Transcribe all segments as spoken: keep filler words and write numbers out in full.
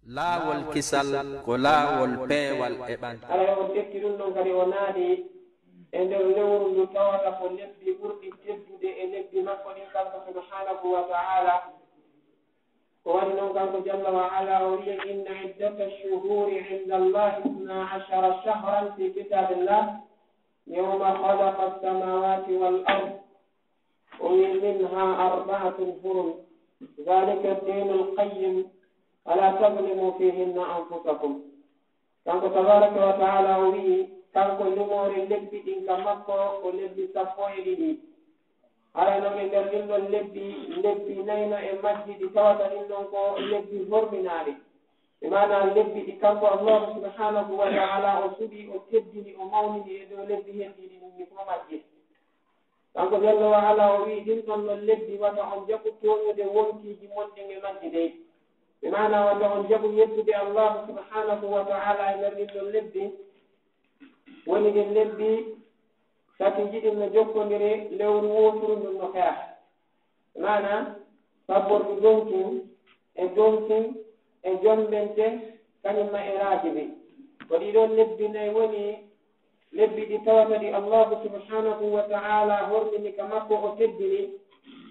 Laawol kisal ko laawol peewal e ɓantal. Hara e on ƴetti ɗum ɗon kadi o naati e nder lewru ndu tawata ko lebbi ɓurɗi teddude e lebbi makko ɗin kanko subhanahu wa ta'ala. Ko waɗi noon kanko jalla wa ala o wi'i, inna iddata shuhuri inda Allahi isna ashara shahran fi kitabillah yawma khalaqa as-samawati wal ard. O wi'i, minha arba'atun hurum, dhalika ad-dinul qayyim, fala tazlimu fihinna anfusakum. Kanko tabaraka wa ta'ala o wi'i, kanko limoore lebbi ɗin ka makko ko lebbi sappo e ɗiɗi. Hara noon e nder ɗin ɗon lebbi, lebbi nayno e majji ɗi tawata ɗin ɗon ko lebbi horminaaɗi. E maana lebbi ɗi kanko Allahu subhanahu wa ta'ala o suɓi, o teddini, o mawnini e dow lebbi heddiiɗi ɗin ɗi fof majji. Kanko jalla wa ala o wi'i, ɗin ɗon non lebbi wata on jaɓu tooñude wonkiiji mon ɗin e majji dey. E maana wata on jaɓu yettude Allahu subhanahu wa ta'ala e nder ɗin ɗon lebbi. Woni ɗin lebbi tati jiɗi no jokkondiri, lewru wooturu ndun no fera. Maana sabbordu donkin e donkin e jombente kañum ma e raajibi. Ko ɗiɗon lebbi nayi woni lebbi ɗi tawata ɗi Allahu subhanahu wa ta'ala hormini ka makko o teddini.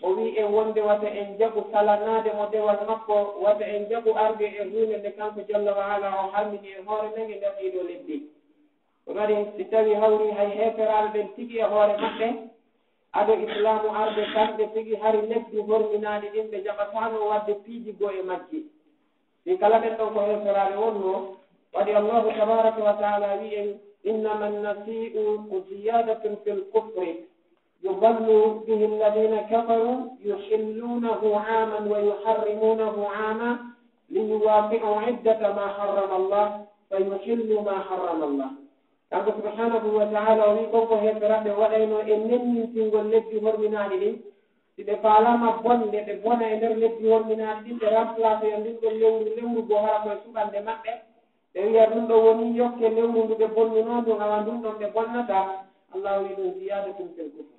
O wi'i en wonde wata en jaɓu salanaade mo dewal makko, wata en jaɓu arde e huunde nde kanko jalla wa ala o harmini e hoore men e nder ɗiɗo lebbi. Ko waɗi si tawi hawri hay heeferaaɓe ɓen tigi e hoore maɓɓe, ado islaamu arde kamɓe tigi hari lebbi horminaaɗi ɗin ɓe jaɓataano waɗde piiji goo e majji. Ɗi kala ɓen ɗon ko heeferaaɓe wonnoo, waɗi Allahu tabaraka wa taala wi'i en, innama annasi'u ziyadatun fil kufri, yudallu bihi alladhina kafaru yuhillunahu aman wa yuharrimunahu ama liyuwaqi'u iddata ma harrama Allah fa yuhillu ma harrama Allah. Kanko subhanahu wa ta'ala o wi'i, kon ko heeferaaɓe waɗayno e nennintingol lebbi horminaaɗi ɗin, si ɓe faalaama bonde, ɓe bona e nder lebbi horminaaɗi ɗin, ɓe remplace yo ndin ɗon lewru, lewru goo hara koye suɓande maɓɓe. Ɓe wi'a ɗum ɗo woni yokke lewru ndu ɓe bonnunoo ndun, awa ndun ɗon ɓe bonnata. Allahu wi'i ɗum ziyadatun fil kufr.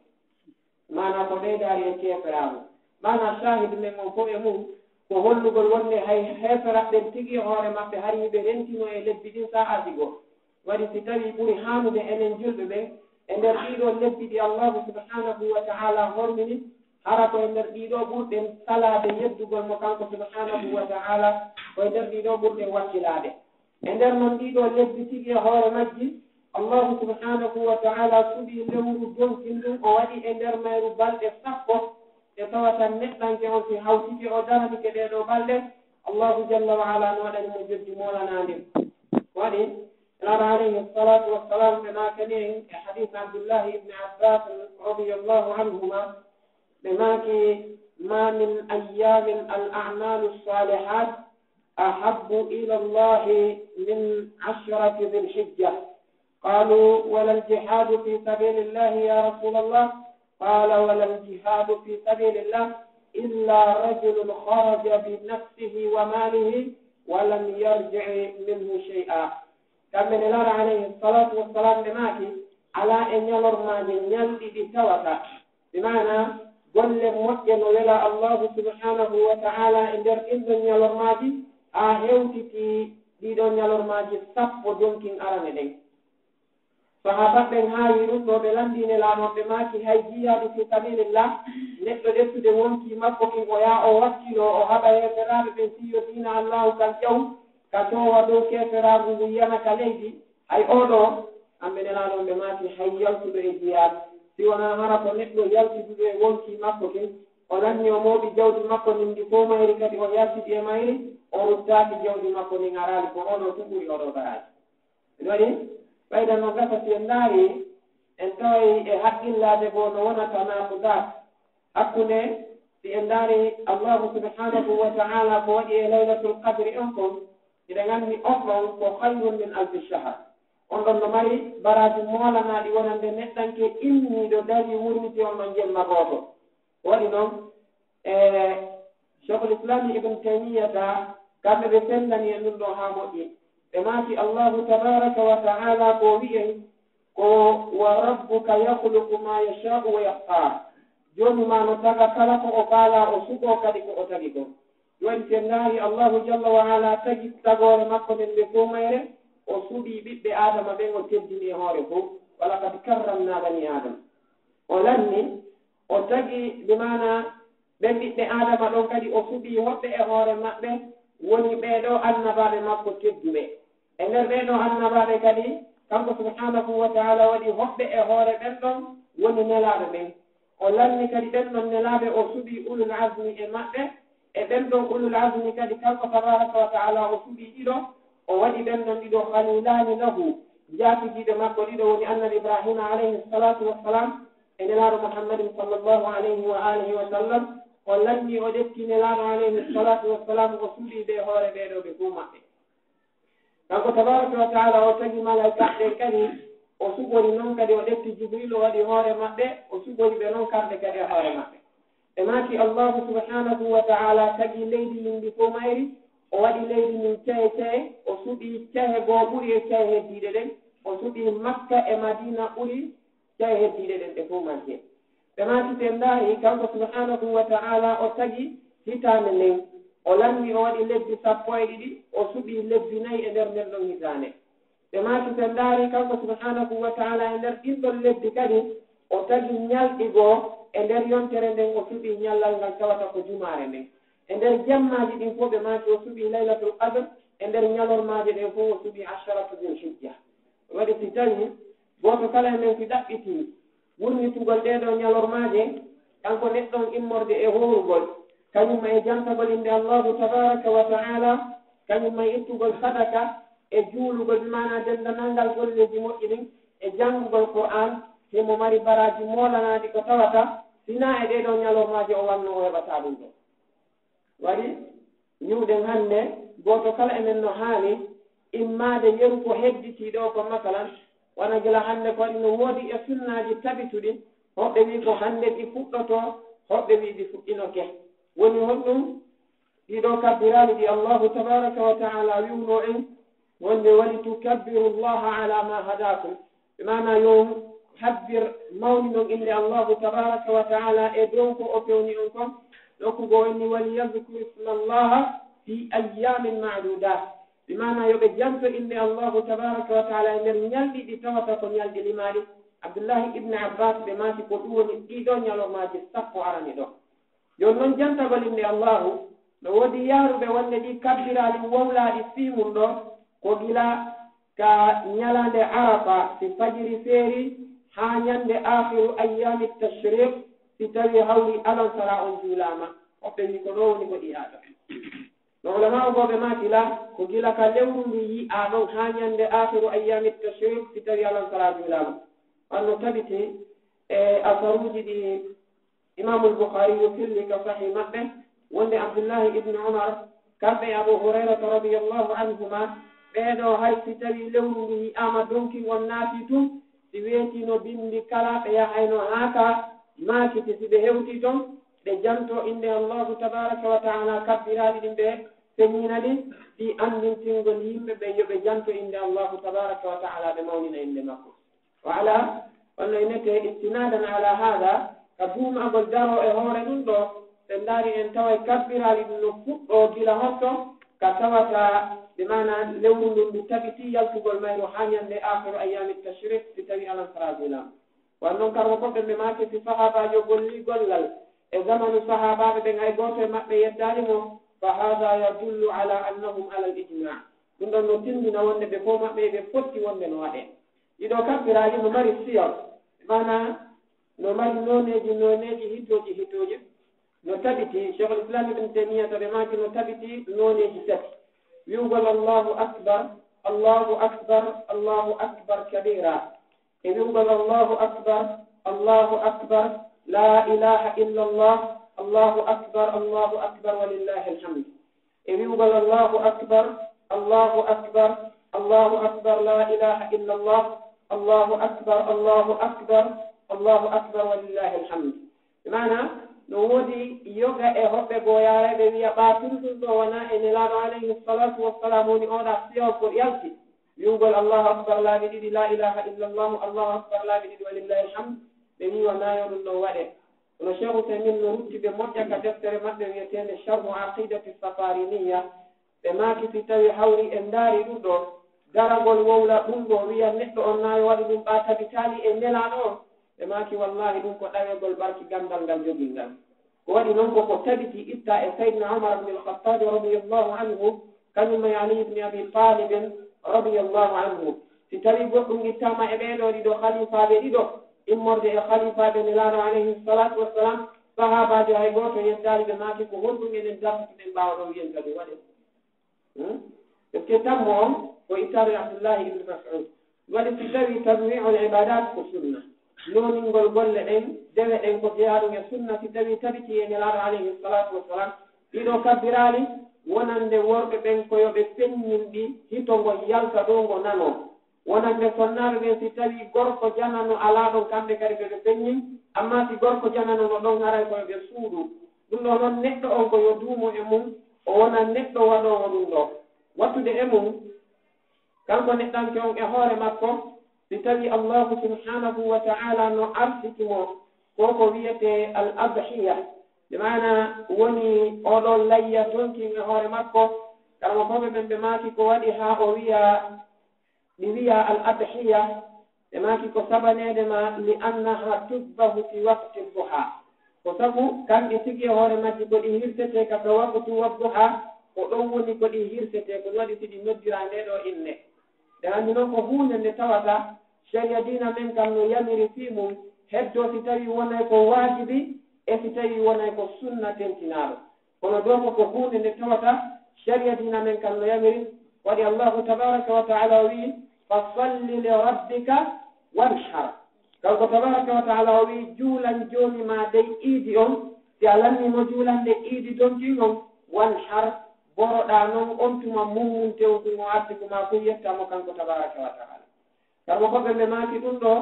Maana ko ɓeydaari e keeferaagu. Maana shahid men on fof e mum ko hollugol wonde hay heeferaaɓe ɓen tigi e hoore maɓɓe hari hiɓe rentino e lebbi ɗin sa'aaji goo. Waɗi si tawii ɓuri haanude enen julɓe ɓen e nder ɗiɗo lebbi ɗi Allahu subhanahu wa ta'ala hormini, hara ko e nder ɗiɗo ɓurɗen salaade yeddugol mo kanko subhanahu wa ta'ala, ko e nder ɗiɗo ɓurɗen wakkilaade. E nder non ɗiɗo lebbi tigi e hoore majji, Allahu subhanahu wa ta'ala suɓi lewru donkin ndun, o waɗi e nder mayru balɗe sappo, ɗe tawata neɗɗanke on si hawtike o daranike ɗee ɗoo balɗe, Allahu jalla wa ala no waɗani mo joddi moolanaandi. Ko waɗi, Nulaaɗo alayhi salatu wassalam ɓe maakani en e hadith Abdullahi ibn Abbas radiyallahu anhuma, ɓe maaki, ma min ayyamin al a'malu salihat أحب إلى الله من عشرة ذي الحجة. قالوا ولا الجهاد في سبيل الله يا رسول الله؟ قال ولا الجهاد في سبيل الله إلا رجل خرج بنفسه وماله ولم يرجع منه شيئا. Kamɓe Nelaaɗo alayhi salatu wassalam ɓe maaki, alaa e ñalormaaji ñalɗi ɗi tawata Bi maana, golle moƴƴe no wela Allahu subhanahu wa ta'ala e nder ɗin ɗon ñalormaaji, haa hewtiti ɗii ɗon ñalormaaji sappo donkin arane ɗen. Sahaaba ɓen haawi ɗum ɗo, ɓe lanndii Nelaaɗo, ɓe maaki, hay jihaadu fi sabilillah, neɗɗo ƴettude wonkii makko kin, o yaha o wakkiloo, o haɓa heeferaaɓe ɓen, fii yo diina Allahu kan ƴaw, ka toowa dow keeferaagu ngun yana ka leydi, hay oo ɗoo, Kamɓe Nelaaɗo on ɓe maaki, hay yaltuɗo e jihaad, si wanaa hara ko neɗɗo yaltuduɗo e wonkii makko kin, o lanni o mooɓi jawdi makko ndin ndi fow mayri, kadi o yaltidi e mayri, o ruttaaki jawdi makko ndin, araali ko oo ɗoo tun ɓuri oo ɗoo baraaji. Ɗum waɗi, ɓayda no gasa si en ndaari, en taway e haqqillaade goo no wonata naafudaat hakkunde, si en ndaari Allahu subhanahu wa ta'ala ko waɗi e Laylatul Qadri on kon, hiɗen anndi on ɗon ko khayrun min alfi shahr. On ɗon no mari baraaji moolanaaɗi wonande neɗɗanke immiiɗo darii wurniti on ɗon jemma gooto. Ko waɗi noon, e Sheikhul Islam Ibn Taymiyyata, kamɓe ɓe fellani en ɗum ɗo haa moƴƴi. Ɓe maaki Allahu tabaraka wa ta'ala ko wi'en ko, "Wa rabbuka yakhluqu ma yasha'u wa yakhtar." Joomi ma no taga kala ko o faalaa, o suɓoo kadi ko o tagi kon. Woni si en ndaari Allahu jalla wa ala tagi tagoore makko nden nde fow mayre, o suɓii ɓiɓɓe Aadama ɓen, o teddini e hoore fow. Walaqad karramna bani Aadama. O lanni, o tagi, bi maana ɓen ɓiɓɓe Aadama ɗon kadi o suɓii hoɓɓe e hoore maɓɓe, woni ɓee ɗoo annabaaɓe makko tedduɓe. E nder ɓee ɗoo annabaaɓe kadi, kanko subhaanahu wa ta'ala waɗi hoɓɓe e hoore ɓen ɗon woni nelaaɓe ɓen. O lanni kadi ɓen ɗon nelaaɓe, o suɓii ulul azmi e maɓɓe, e ɓen ɗon ulul azmi kadi kanko tabaaraka wa ta'ala o suɓii ɗiɗo, o waɗi ɓen ɗon ɗiɗo khalilaani lahu, njaatigiiɓe makko ɗiɗo woni annabi Ibraahiima alayhi salaatu wa salaam e nelaaɗo Muhammadin sallallahu alayhi wa alihi wa sallam. O lanni o ƴetti nelaaɗo alayhi salaatu wa salaam, o suɓii ɓe hoore ɓee ɗoo ɓe fow maɓɓe. Kanko tabaaraka wa ta'ala o tagi malaa'ikaaɓe ɓen kadi, o suɓori non kadi, o ƴetti Jibriil o waɗi hoore maɓɓe, o suɓori ɓe non kamɓe kadi e hoore maɓɓe. Ɓe maaki Allahu subhaanahu wa ta'ala tagi leydi ndin ndi fow mayri, o waɗi leydi ndin cahe cahe, o suɓii cahe goo ɓuri e cahe heddiiɗe ɗen, o suɓii Makka e Madiina ɓuri cahe heddiiɗe ɗen ɗe fow majje. Ɓe maaki si en ndaari, kanko subhaanahu wa ta'ala o tagi hitaande nden, o lanni o waɗi lebbi sappo e ɗiɗi, o suɓii lebbi nayi e nder nden ɗon hitaande. Ɓe maaki si en ndaari, kanko subhaanahu wa ta'ala e nder ɗin ɗon lebbi kadi, o tagi ñalɗi goo e nder yontere nden, o suɓii ñallal ngal tawata ko jumaare nden. E nder jemmaaji ɗin fow ɓe maaki o suɓii laylatul qadr, e nder ñalormaaje ɗen fow o suɓii asharatu dul hijja. Waɗi si tawi gooto kala e men si ɗaɓɓitii wurnitugol ɗee ɗoo ñalormaaje, kanko neɗɗo on immorde e hoorugol, kañum ma e jantagol innde Allahu tabaaraka wa ta'ala, kañum ma e ittugol sadaka, e juulugol, bi maanaa denndanangal golleeji moƴƴi ɗin, e janngugol Qur'aan, himo mari baraaji moolanaaɗi ko tawata, si naa e ɗee ɗoo ñalormaaje o wanno o heɓataa ɗum ɗoo. Waɗi, ñiwɗen hannde, gooto kala e men no haani immaade yeru ko hedditii ɗoo ko, masalan, wano gila hannde ko waɗi no woodi e sunnaaji tabituɗi, hoɓɓe wi'i ko hannde ɗi fuɗɗotoo, hoɓɓe wi'i ɗi fuɗɗinoke. Woni honɗum? Ɗii ɗoo kabbiraaɗi ɗi Allahu tabaaraka wa ta'ala wi'unoo en, wonde, "Walitukabbiru Llaha ala ma hadakum." Bi maanaa yo on habbir, mawninon innde Allahu tabaaraka wa ta'ala e dow ko o fewni on kon. Nokku goo o inni, "Waliyadhkuru isma Llaha fi ayyamin ma'dudat." Bi maanaa yo ɓe janto innde Allahu tabaaraka wa ta'ala e nder ñalɗi ɗi tawata ko ñalɗi limaaɗi. Abdullahi ibn Abbas ɓe maaki ko ɗum woni ɗii ɗoo ñalormaaji sappo arani ɗoo. Jooni non, jantagol innde Allahu, no woodi yaaruɓe wonde ɗii kabbiraaɗi wowlaaɗi fii mun ɗoo, ko gila ka ñalaande Arafa, si fajiri feeri, haa ñande aakhiru ayyaami tashriq, si tawii hawri alansaraa on juulaama. Hoɓɓe wi'i ko ɗoo woni ko ɗi aata. No ulamaaɓe goo ɓe maaki la, ko gila ka lewru ndun yi'aa ɗon haa ñande aakhiru ayyaami tashriq, si tawii alansaraa juulaama. On no tabiti e asaruuji ɗi Imaamul Bukhaari yo filli ka Sahih maɓɓe, wonde Abdullahi ibn Umar, kamɓe e Abu Hurayrata radiyallahu anhuma, ɓee ɗoo hay si tawii lewru ndu yi'aama donkin on naatii tun, si weetiino bimbi kala, ɓe yahayno haa ka maakiti, si ɓe hewtii ton, ɓe janto innde Allahu tabaaraka wa ta'ala kabbiraaɗi ɗin ɓe feññina ɗi, fii anndintingol yimɓe ɓen yo ɓe janto innde Allahu tabaaraka wa ta'ala, ɓe mawnina innde makko. Wa ala, wonno innete istinaadan ala haada, ka duumagol daroo e hoore ɗum ɗoo, si en ndaari en taway kabbiraaɗi ɗum no fuɗɗoo gila honto, ka tawata, bi maana lewru ndun ndu tabitii yaltugol mayru haa ñande aakhiru ayyaami tashriq, si tawii alansaraa juulaama. Wan non karmo koɓɓe ɓe maaki si sahaabaajo golli gollal e zamanu sahaabaaɓe ɓen hay gooto e maɓɓe yeddaali mo, fa haada yadullu ala annahum ala al ijmaa. Ɗum ɗon no tinndina wonde ɓe fow maɓɓe ɓe fotti wonde no waɗee. Ɗii ɗoo kabbiraaji no mari siyar, maanaa no mari nooneeji, nooneeji, hitooji, hitooji. No tabiti, Cheikhul Islam Ibn Taymiyyah to ɓe maaki no tabiti nooneeji tati. Wi'ugol Allahu Akbar, Allahu Akbar, Allahu Akbar kabira. E wi'ugol Allahu Akbar, Allahu Akbar, la ilaha illa Allah, Allahu Akbar, Allahu Akbar, walillahi alhamd. E wi'ugol Allahu Akbar, Allahu Akbar, Allahu Akbar, la ilaha illa Allah, Allahu Akbar, Allahu Akbar, Allahu Akbar, walillahi alhamd. Maana, no woodi yoga e hoɓɓe goo yaarayɓe wi'a ɓaatunɗun ɗoo wonaa e Nelaaɗo alayhi salatu wassalam woni oɗa siyaw ko yalti. Wi'ugol Allahu Akbar laabi ɗiɗi, la ilaha illa Allah, Allahu Akbar laabi ɗiɗi, walillahi alhamd. Ɓe wi'i wonaa yo ɗum ɗon waɗe. Kono Cheikh Ousaymin no rutti ɓe moƴƴa ka deftere maɓɓe wiyeteende Sharhu Aqidati Safariniya. Ɓe maaki si tawi hawri en ndaari ɗum ɗo, daragol wowla ɗum ɗo wiya neɗɗo on na yo waɗu ɗum ɓa tabitaali e nelaaɗo on. Ɓe maaki wallahi ɗum ko ɗawegol barki ganndal ngal jogii ngal. Ko waɗi noon ko ko tabiti itta e Sayyidina Umar ibn al-Khattab radiyallahu anhu, kañum e Ali ibn Abi Talib radiyallahu anhu. Si tawi goɗɗum ittama e ɓee ɗoo ɗiɗo khalifaaɓe ɗiɗo, immorde e khalifaaɓe Nelaaɗo alayhi salatu wassalam, sahaabaajo hay gooto yeddaali ɓe maaki ko honɗum enen dartituɗen ɓaawo ɗoo wiyen kadi waɗen. Hmm? Parce que tammo on ko ittaade Abdullahi ibn Mas'ud. Waɗi si tawi tanwi'ul ibadat ko sunna. Looningol golle ɗen, dewe ɗen ko jeyaaɗum e sunna si tawi tabiti e Nelaaɗo alayhi salatu wassalam. Ɗiɗo kabbiraali wonande worɓe ɓen ko yo ɓe peññin ɗi hito ngo yalta ɗo ngo nanoo. Wonande sonnaaɓe ɓen si tawi gorko janano alaa ɗon kamɓe kadi ɓe ɓe peññin, amma si gorko janano no ɗon haray ko yo ɓe suuɗu. Ɗum ɗo noon neɗɗo on ko yo duumo e mum, o wona neɗɗo waɗoowo ɗum ɗo. Wattude e mum, kanko neɗɗanke on e hoore makko, si tawi Allahu subhanahu wa ta'ala no arsiki mo ko ko wiyetee al adhiya, bi maana woni oɗo layya donkin e hoore makko, karamokooɓe ɓen ɓe maaki ko waɗi haa o wiya, ɗi wiya al adhiya, ɓe maaki ko sabaneede ma li annaha tudbahu fi waqti duha. Ko sabu kamɗi tigi e hoore majji ko ɗi hirsetee ka ka waqtu wadduha, ko ɗon woni ko ɗi hirsetee, ko ɗum waɗi si ɗi noddiraa nde ɗo inne. Ɓe anndi noon ko huunde nde tawata sharia diina men kan no yamiri fii mum, heddo si tawi wonay ko waajibi e si tawi wonay ko sunna tentinaaɗo. Kono ɗoo ko ko huunde nde tawata sharia diina men kan no yamiri, waɗi Allahu tabaraka wa ta'ala o wi'i, "Fasalli li rabbika wanhar." Kanko tabaraka wa ta'ala o wi'i, "Juulan Joomi ma dey iidi on, si a lanni mo juulande iidi donkin on, wanhar, boroɗaa non on tuma mummuntew ko mo arti ko ma ko yetta mo kanko tabaraka wa ta'ala." Karmo ko ɓe ɓe maaki ɗum ɗo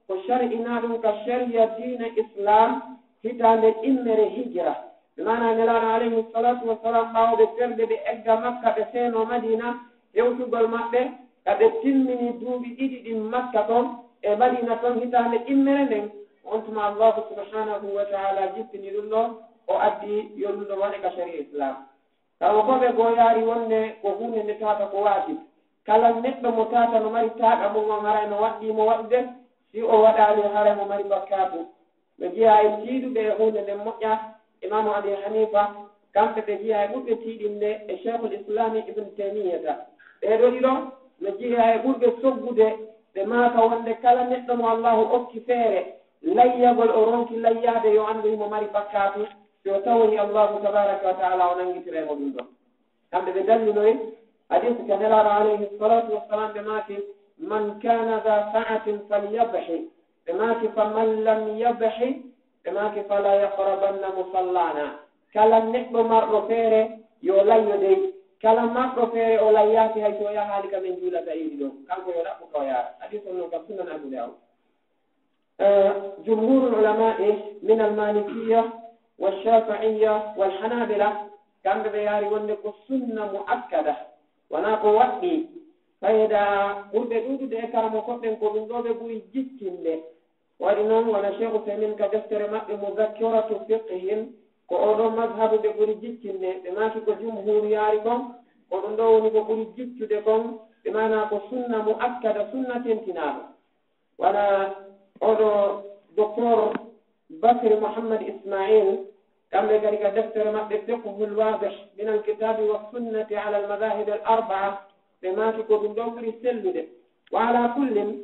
ko shar'inaa ɗum ka sharia diina Islam hitaande ɗimmere hijra. Ɓe maana Nelaaɗo alayhi salatu wassalam ɓaawo ɓe ferde ɓe egga Makka ɓe seenoo Madina, hewtugol maɓɓe ka ɓe timmini duuɓi ɗiɗi ɗin Makka ton e Madina ton hitaande ɗimmere nden, on tuma Allahu subhanahu wa ta'ala jippini ɗum ɗo, o addi yo ɗum ɗo waɗe ka sharia Islam. Tawa ko ɓe goo yaari wonde ko huunde nde tawata ko waajib. Kala neɗɗo mo tawata no mari taaɗa mum on haray no waɗɗii mo waɗude, si o waɗaali haray mo mari bakkaatu. Ɓe jeyaa e tiiɗuɓe e huunde nden moƴƴa, Imaamu Abi Hanifa, kamɓe ɓe jeyaa e ɓurɓe tiiɗinde e Cheikhul Islami Ibn Taymiyyata. Ɓee ɗoo ɗiɗo no jeyaa e ɓurɓe soggude, ɓe maaka wonde kala neɗɗo mo Allahu okki feere layyagol, o ronki layyaade, yo anndu himo mari bakkaatu, si o tawoyi Allahu tabaraka wa taala o nanngitira mo ɗum ɗon. Kamɓe ɓe dallinoyi hadis ka Nelaaɗo alayhi salatu wassalam ɓe maaki, "Man kana dha sa'atin falyadhi." Ɓe maaki, "Fa man lam yadhi," ɓe maaki, "fala yaqrabanna musallana." Kala neɗɗo marɗo feere yo layyo dey. Kala marɗo feere o layyaaki hay so o yahaali ka men juulata iidi ɗon. Kanko yo ɗaɓɓu ka o yaara. Hadis on non ka Sunan Abu Dawud. Eh, jumhurul ulama'i min al-Malikiyya wa Shafi'iyya wal Hanabila, kamɓe ɓe yaari wonde ko sunna muakkada, wonaa ko waɗɗii. Fayda ɓurɓe ɗuuɗude e karamokooɓe ɓen ko ɗum ɗoo ɓe ɓuri jiccinde. Waɗi noon, wona Cheikh Uthaymin ka deftere maɓɓe Muzakkiratu Fiqhin, ko oo ɗoo mazhabu ɓe ɓuri jiccinde. Ɓe maaki ko jumhur yaari kon, ko ɗum ɗoo woni ko ɓuri jiccude kon, ɓe maanaa ko sunna muakkada, sunna tentinaaɗo. Wona oɗo Docteur Bakri Muhammad Ismail, kamɓe kadi ka deftere maɓɓe Fiqhul Wadih min al-Kitabi wa Sunnati ala al-Madahib al-Arba'a, ɓe maaki ko ɗum ɗon ɓuri sellude. Wa ala kullin,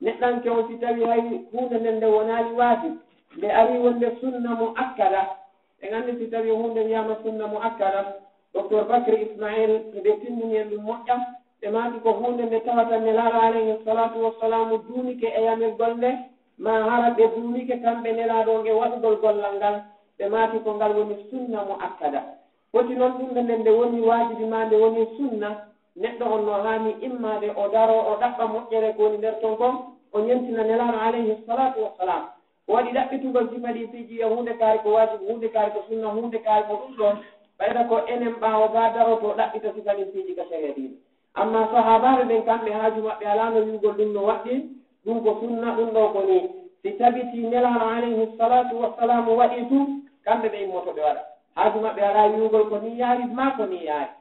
neɗɗanke on si tawi hay huunde nden nde wonaali waajib, nde ari wonde sunna muakkada, en anndi si tawi huunde wiyaama sunna muakkada, Docteur Bakri Ismail, ɓe timmini en ɗum moƴƴa, ɓe maaki ko huunde nde tawata Nelaaɗo alayhi salatu wassalamu duumike e yamirgol nde, ma hara ɓe duumike kamɓe Nelaaɗo on e waɗugol gollal ngal, ɓe maaki ko ngal woni sunna muakkada. Foti noon ɗum nde nde woni waajibi ma nde woni sunna, neɗɗo on no haani immaade o daroo o ɗaɓɓa moƴƴere ko woni nder ton kon, o ñentina Nelaaɗo alayhi salatu wassalam. Ko waɗi ɗaɓɓitugol sifa ɗi piiji e huunde kaari ko waajib, huunde kaari ko sunna, huunde kaari ko ɗum ɗoon, ɓayda ko enen ɓaawo ga daroto ɗaɓɓita sifa ɗin piiji ka sariya diine. Amma sahaabaaɓe ɓen kamɓe haaju maɓɓe alaa no wi'ugol ɗum no waɗɗii, ɗum ko sunna, ɗum ɗoo ko nii. Si tabiti Nelaaɗo alayhi salaatu wa salaamu waɗi tun, kamɓe ɓe immoto ɓe waɗa. Haaju maɓɓe alaa wi'ugol ko nii yaari maa ko nii yaari.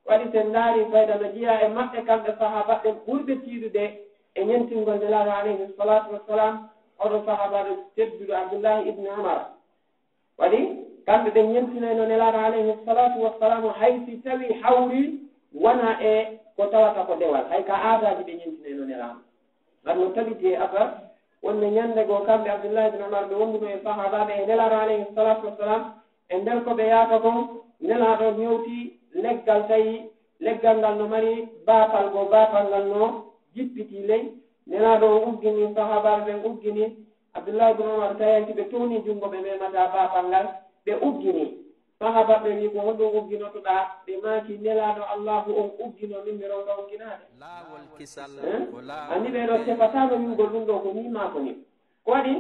Waɗi si en ndaari fayda no jeyaa e maɓɓe kamɓe sahaaba ɓen ɓurɓe tiiɗude e ñentingol Nelaaɗo alayhi salaatu wa salaam, oɗo sahaabaajo tedduɗo Abdullahi ibn Umar. Waɗi kamɓe ɓe ñentinayno Nelaaɗo alayhi salaatu wa salaamu hay si tawii hawri wona e ko tawata ko dewal, hay ka aadaaji ɓe ñentinayno Nelaaɗo. Ngal no tabiti e asar, wonde ñande goo kamɓe Abdullahi ibn Umar ɓe wonduno e sahaabaaɓe e Nelaaɗo alayhi salaatu wa salaam, e nder ko ɓe yaata kon, Nelaaɗo ñewti leggal, tawi leggal ngal no mari baafal goo, baafal ngal no jippitii ley. Nelaaɗo on uggini, sahaabaaɓe ɓen uggini, Abdullahi ibn Umar tawi hay si ɓe townii junngo ɓe memataa baafal ngal, ɓe uggini. Sahaabaaɓe ɓen wi'i, "Ko honɗum ugginotoɗaa?" Ɓe maaki, "Nelaaɗo Allaahu on uggino min, mi ronka ugginaade." Laawol kisal Eh? ko laawol Anndi ɓee ɗoo tefataano wi'ugol ɗum ɗoo ko nii maa ko nii. Ko waɗi,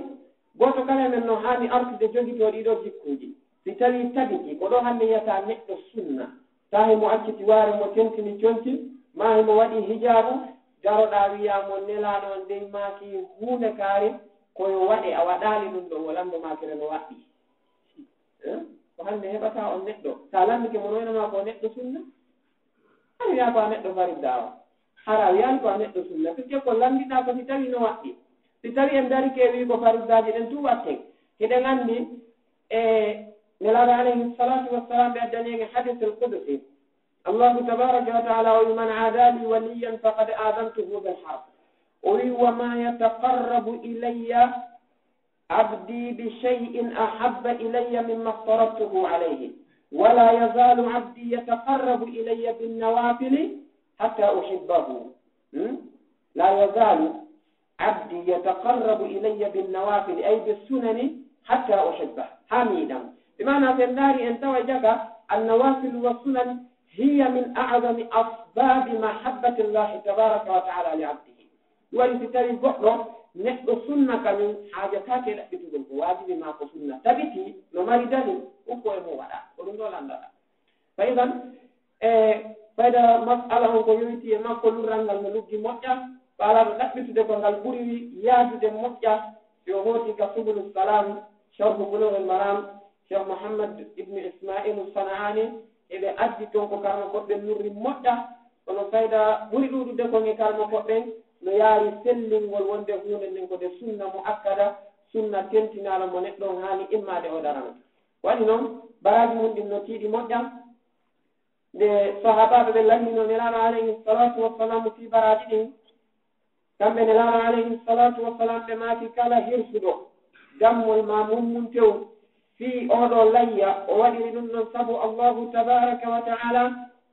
gooto kala e men no haani artude jogitoo ɗii ɗoo jikkuuji. Si tawii tabiti, ko ɗoo hannde yiyataa neɗɗo sunna, taa himo acciti waare mo tentini conci, maa himo waɗi hijaabu, daroɗaa wi'aa mo Nelaaɗo on dey maaki huunde kaari, ko yo waɗe, a waɗaali ɗum ɗoo, o lanndo maakere no waɗɗii. Eh? Ko hannde heɓataa on neɗɗo. Si a lanndike mo no wayno maa ko neɗɗo sunna. Hara wi'aa ko a neɗɗo faridda o. Hara wi'aali ko a neɗɗo sunna. Puisque ko lanndiɗaa ko si tawii no waɗɗii. Si tawii en darike e wi'i ko fariddaaji ɗen tun waɗten. Hiɗen anndi e Nelaaɗo alayhi salaatu wa salaam ɓe addani en e hadiisul qudusi. Allahu tabaaraka wa ta'aala o wi'i, "Man aada li waliyan faqad aadantuhu bil harb." O wi'i, "Wa ma yataqarrabu ilayya abdi bi shay'in ahabba ilayya mimma aftaradtuhu alayhi. Wa la yazalu abdi yataqarrabu ilayya bin nawafili hatta uhibbahu." Hmm? La yazalu abdi yataqarrabu ilayya bin nawafili, ay bi sunani hatta uhibba. Hamidan. Bi maana si en ndaari en tawa jaka an nawafil wa sunan hiya min a'zami asbabi mahabbati Allahi tabaraka wa ta'ala li abdihi. Ɗum waɗi si tawii goɗɗo neɗɗo sunna kañum haajataake e ɗaɓɓitugol, ko waajibi maa ko sunna tabitii no mari dalil, ukko e mum waɗa. Ko ɗum ɗoo lanndoɗaa. Faydan, e fayda mas'ala on ko yowitii e makko, lurral ngal no luggi moƴƴa, faalaaɗo ɗaɓɓitude ko ngal ɓuri yaajude moƴƴa, si o hooti ka Subulu Salaam, Sharhu Bulughil Maram, Cheikh Mouhammad ibn Ismail Sana'ani, eɓe addi toon ko karama koɓɓe lurri moƴƴa, kono fayda ɓuri ɗuuɗude kon e karama koɓɓen no yaari sellingol wonde huunde nden ko nde sunna muakkada, sunna tentinaaɗo mo neɗɗo on haani immaade o darana. Waɗi noon, baraaji mum ɗin no tiiɗi moƴƴa. Nde sahaabaaɓe ɓe lanndinoo Nelaaɗo alayhi salaatu wa salaam fii baraaji ɗin, kamɓe Nelaaɗo alayhi salaatu wa salaam ɓe maaki, kala hirsuɗo dammol maa mummuntew fii oo ɗoo layya, o waɗiri ɗum ɗon sabu Allaahu tabaaraka wa ta'aala.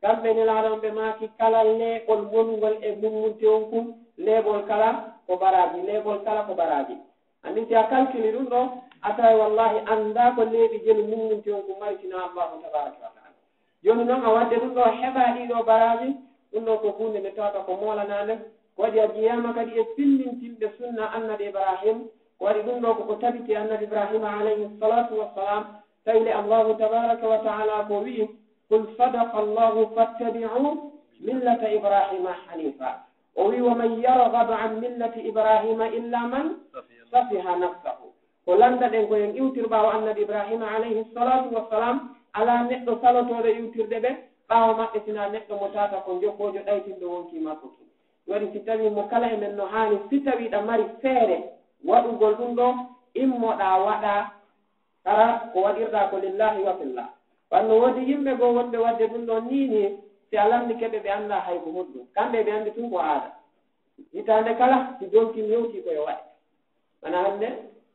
Kamɓe Nelaaɗo on ɓe maaki, kala leeɓol wonungol e mummuntew on kun, leeɓol kala ko baraaji, leeɓol kala ko baraaji. Anndi si a kalkili ɗum ɗoo, a taway wallaahi anndaa ko leeɓi jelu mummuntew on kun mari sinaa Allaahu tabaaraka wa ta'aala. Jooni noon, a waɗde ɗum ɗoo heɓa ɗii ɗoo baraaji, ɗum ɗoo ko huunde nde tawata ko moolanaande. Ko waɗi a jeyaama kadi e fillintinɓe sunna Annabi Ibrahim. Ko waɗi ɗum ɗoo ko ko tabiti Annabi Ibrahima alayhi salaatu wa salaam. Tawi le Allaahu tabaaraka wa ta'aala ko wi'i, "Qul sadaqa Allaahu fattabi'u millata Ibrahima haniifa." O wi'i, "Wa man yarghabu an millati Ibrahima illa man safiha nafsahu." Ko lannda ɗen ko en iwtir ɓaawo Annabi Ibrahima alayhi salaatu wa salaam, alaa neɗɗo salotooɗo iwtirde ɓe ɓaawo maɓɓe, sinaa neɗɗo mo tata ko jokoojo ɗaytinɗo wonkii makko kin. Waɗi si tawii mo kala e men no haani, si tawii ɗa mari feere waɗugol ɗum ɗoo, immoɗaa waɗaa, hara ko waɗirɗaa ko lillaahi wa fillah. Wanno woodi yimɓe goo wonɓe waɗde ɗum ɗoo nii nii, si a lanndike ɓe, ɓe anndaa hay ko honɗum. Kamɓe ɓe anndi tun ko aada. Hitaande kala, si donkin yewtii ko yo waɗe. Wona hannde,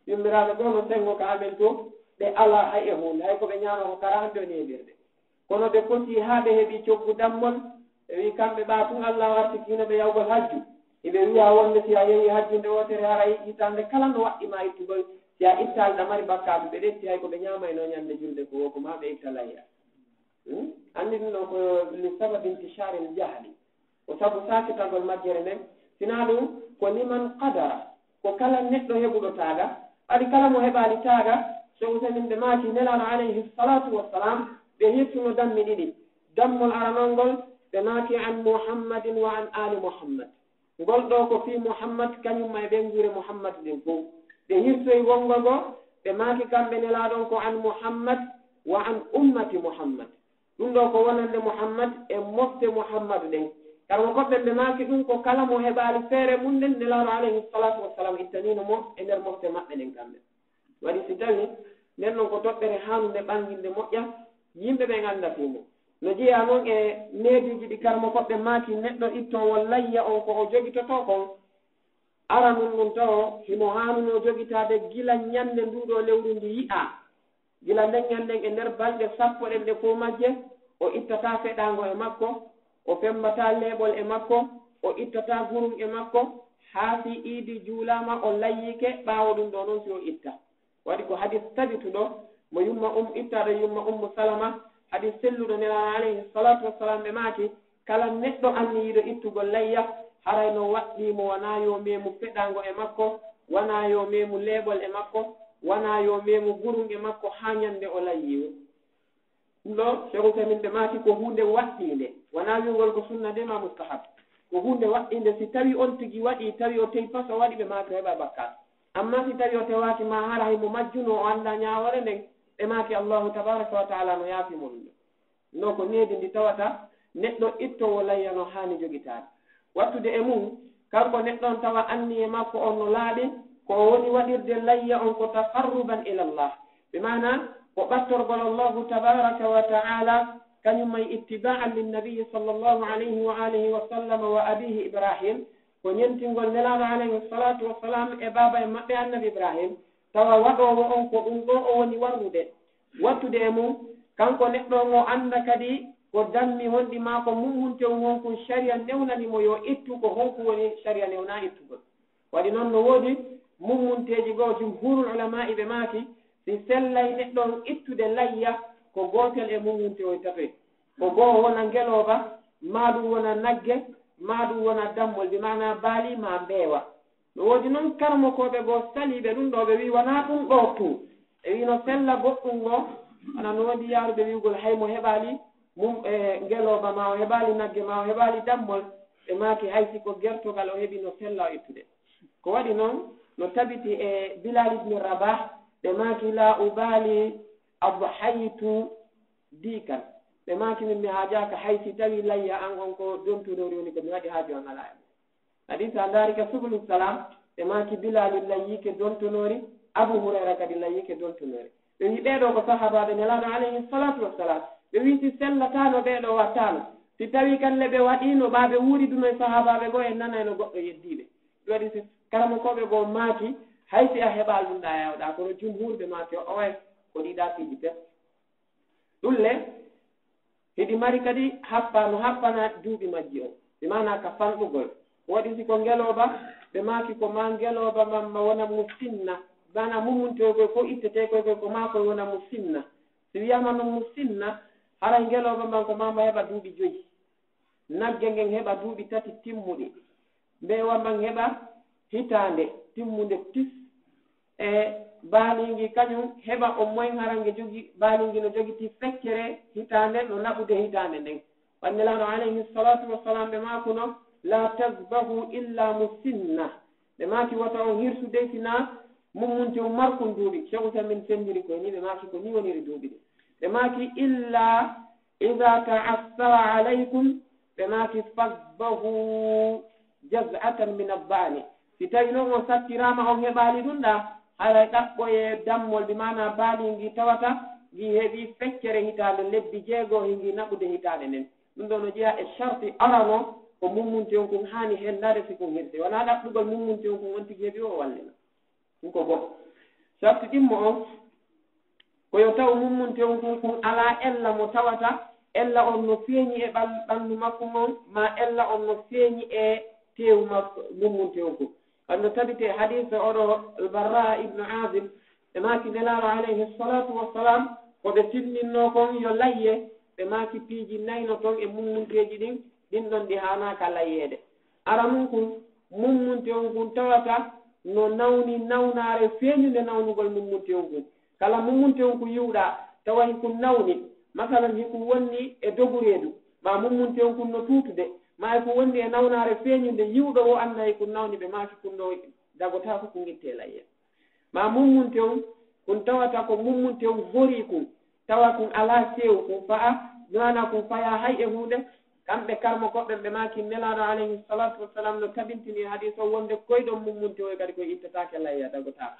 yummiraaɓe goo no senngo ka amen to, ɓe alaa hay e huunde, hay ko ɓe ñaama ko karahan ɓe woni heɓirde. Kono ɓe kotii haa ɓe heɓi coggu dammol, ɓe wi'i kamɓe ɓaa tun Allaahu arsikiino ɓe yahugol hajju. Hiɓe wi'a wonde si a yehi hajju nde wootere haray hitaande kala no waɗɗi ma ittugol, si a ittaali ɗa mari bakkaatu, ɓe ɗetti hay ko ɓe ñaamayno ñande julde ko woo ko maa ɓe itta layya. Hmm? Anndi ɗum ɗoo ko li sababi intishaaril jahli. Ko sabu saakitagol majjere nden, sinaa ɗum ko liman qadara, ko kala neɗɗo heɓuɗo taaga, ɓadi kala mo heɓaali taaga, Cheikh Ousaimin ɓe maaki Nelaaɗo alayhi salaatu wa salaam, ɓe hirsuno dammi ɗiɗi. Dammol aranol ngol, ɓe maaki an Muhammadin wa an aali Muhammad. Ngol ɗoo ko fii Muhammad, kañum ma e ɓeynguure Muhammad nden fow. ɓe hirsoyi wonngol ngo, ɓe maaki kamɓe Nelaaɗo on ko an Muhammad wa an ummati Muhammad. Ɗum ɗoo ko wonande Muhammad e mofte Muhammadu ɗen. Karmo koɓɓe ɓe maaki ɗum ko kala mo heɓaali feere mum nden, Nelaaɗo alayhi salaatu wassalam ittaniino mo e nder mofte maɓɓe ɗen kamɓe. Waɗi si tawi nden non ko toɓɓere haanunde ɓannginde moƴƴa, yimɓe ɓen annda fii mum. No jeyaa non e neediiji ɗi karmo koɓɓe maaki neɗɗo ittoowo layya on ko o jogitotoo kon, aranun ɗum tawo himo haanunoo jogitaade gila ñannde nduu ɗoo lewru ndi yi'aa. Gila nden ñannden e nder balɗe sappo ɗen ɗe fow majje, o ittataa feɗaango e makko, o femmbataa leeɓol e makko, o ittataa gurum e makko, haa si iidi juulaama o layyike, ɓaawo ɗum ɗoo non si o itta. Waɗi ko hadis tabituɗo mo yumma um, ittaaɗo yumma Ummu Salama, hadis selluɗo Nelaaɗo alayhi salaatu wassalaam ɓe maaki, kala neɗɗo anniyiiɗo ittugol layya, haray no waɗɗii mo wanaa yo meemu feɗaango e makko, wanaa yo meemu leeɓol e makko, wanaa yo meemu gurum e makko haa ñannde o layyii. Ɗum ɗoo, Sheikh Uthaymin ɓe maaki ko huunde waɗɗiinde, wanaa wi'ugol ko sunna de maa mustahab. Ko huunde waɗɗiinde, si tawi on tigi waɗii, tawi o tewi pas o waɗi, ɓe maaki o heɓa bakkaat. Amma si tawi o tewaaki maa hara hay mo majjuno, o anndaa ñaawoore nden, ɓe maaki Allahu tabaaraka wa ta'ala no yaafi mo ɗum ɗoo. No ko needi ndi tawata neɗɗo ittoowo layya no haani jogitaade. Wattude e mum, kanko neɗɗo on tawa anniye makko on no laaɓi, ko o woni waɗirde layya on ko taqarruban ila Allah. Bi maana ko ɓattorgol Allahu tabaaraka wa ta'ala, kañum may ittiba'an linnabiyyi sallallahu alayhi wa alihi wa sallam wa abiihi Ibrahim, ko ñentingol Nelaaɗo alayhi salaatu wa salaam e baaba en maɓɓe Annabi Ibrahim, tawa waɗoowo on ko ɗum ɗoo o woni warrude. Wattude e mum, kanko neɗɗo on o annda kadi ko dammi honɗi maa ko mummuntewu on kun sariya newnani mo yo ittu, ko honku woni sariya newnaa ittugol. Waɗi non no woodi mummunteeji goo, jumhuurul ulamaa'i ɓe maaki, si sellay neɗɗo on ittude layya, ko gootel e mummuntewoy tatoy. Ko goo wona ngelooba, maa ɗum wona nagge, maa ɗum wona dammol, bi maanaa baali maa mbeewa. No woodi non karmokooɓe goo saliiɓe ɗum ɗoo, ɓe wi'i wanaa ɗum ɗoo tun. Ɓe wi'i no sella goɗɗum goo, ana no woodi yaaruɓe wi'ugol hay mo heɓaali mum, e, ngelooba, maa o heɓaali nagge, maa o heɓaali dammol, ɓe maaki hay si ko gertogal o heɓi no sella o ittude. Ko waɗi non no tabiti e Bilal ibn Rabah, ɓe maaki laa ubaali adhaytu diikan. Ɓe maaki min mi haajaaka hay si tawi layya an on ko dontunoori woni ko mi waɗi haaju an alaa e mum. Hadis a ndaari ka Subulu Salam, ɓe maaki Bilaalu layyike dontonoori, Abu Hurayra kadi layyike dontonoori. Ɓe wi ɓee ɗoo ko sahaabaaɓe Nelaaɗo alayhi salaatu wassalam. Ɓe wi si sellataano ɓee ɗoo wattaano. Si tawi kan le ɓe waɗiino ɓaa ɓe wuuriduno e sahaabaaɓe goo en nanayno goɗɗo yeddiiɓe. Ɗum waɗi si karamokooɓe goo maaki, hay si a heɓaali ɗum ɗaa yaawɗaa, kono jumhuur ɓe maaki o owe ko ɗii ɗaa piiji pes. Ɗum le, hiɗi mari kadi happa, no happana duuɓi majji on. Bi maanaa ka fanɗugol. Ko waɗi si ko ngelooba, ɓe maaki ko maa ngelooba man ma wona musinna. Maanaa mummunteekoy fow itteteekoy koy ko maa koy wona musinna. Si wiyaama non musinna, haray ngelooba man ko maa ma heɓa duuɓi joyi. Nagge ngen heɓa duuɓi tati timmuɗi. Mbeewa man heɓa hitaande timmunde tis. E baaliingi kañum heɓa au moins hara nge jogi, baaliingi no jogitii feccere hitaande, no naɓude hitaande nden. Ɓay Nelaaɗo alayhi salaatu wassalam ɓe maakuno, "Laa tazbahu illa musinna." Ɓe maaki wota on hirsu dey sinaa mummuntewu markun duuɓi. Sheikh Uthaymin senndiri koy nii, ɓe maaki ko nii woniri duuɓi ɗin. Ɓe maaki, "Illa iza ta'assara alaykum," ɓe maaki, "fazbahu jaz'atan min ad-da'ni." Si tawi non on sattiraama, on heɓaali ɗum ɗaa, haray ɗaɓɓoyee dammol, bi maanaa baali ngi tawata ngi heɓi feccere hitaande lebbi jeego, hingi naɓude hitaande nden. Ɗum ɗoo no jeyaa e sharti arano, ko mummuntewu kun haani hendaade si kun hirsi. Wanaa ɗaɓɓugol mummuntewu kun on tigi heɓi o wallina. Ɗum ko go'o. Sarti ɗimmo on, ko yo taw mummuntewu kun, kun alaa ella mo tawata, ella on no feeñi e ɓal-, ɓanndu makko ngon, maa ella on no feeñi e teewu makko, mummuntewu kun. Ɓay no tabiti e hadiis oɗo Al-Barra ibn Azib, ɓe maaki Nelaaɗo alayhi salaatu wassalam, ko ɓe tinninnoo kon yo layye, ɓe maaki piiji nay no ton e mummunteeji ɗin, ɗin ɗon ɗi haanaaka layyeede. Aranun kun, mummuntewu kun tawata no nawni nawnaare feeñunde nawnugol mummuntewu kun. Kala mummuntewu kun yi'uɗaa, tawa hikun nawni, masalan, hikun wonni e dogu reedu, maa mummuntewu kun no tuutude, maa hikun wonni e nawnaare feeñunde, yi'uɗo o annda hikun nawni, ɓe maaki kun ɗoo dagotaako, kun ittee layye. Ma mummuntew, kun tawata ko mummuntew horii kun, tawa kun alaa seewu, kun fa'a, ɓe maana kun fayaa hay e huunde. Kamɓe karmo koɓɓe ɓe maaki Nelaaɗo alayhi salaatu wassalam no tabintini e hadiis o wonde koyɗon mummuntew e kadi ko ittataake layya dagotaako.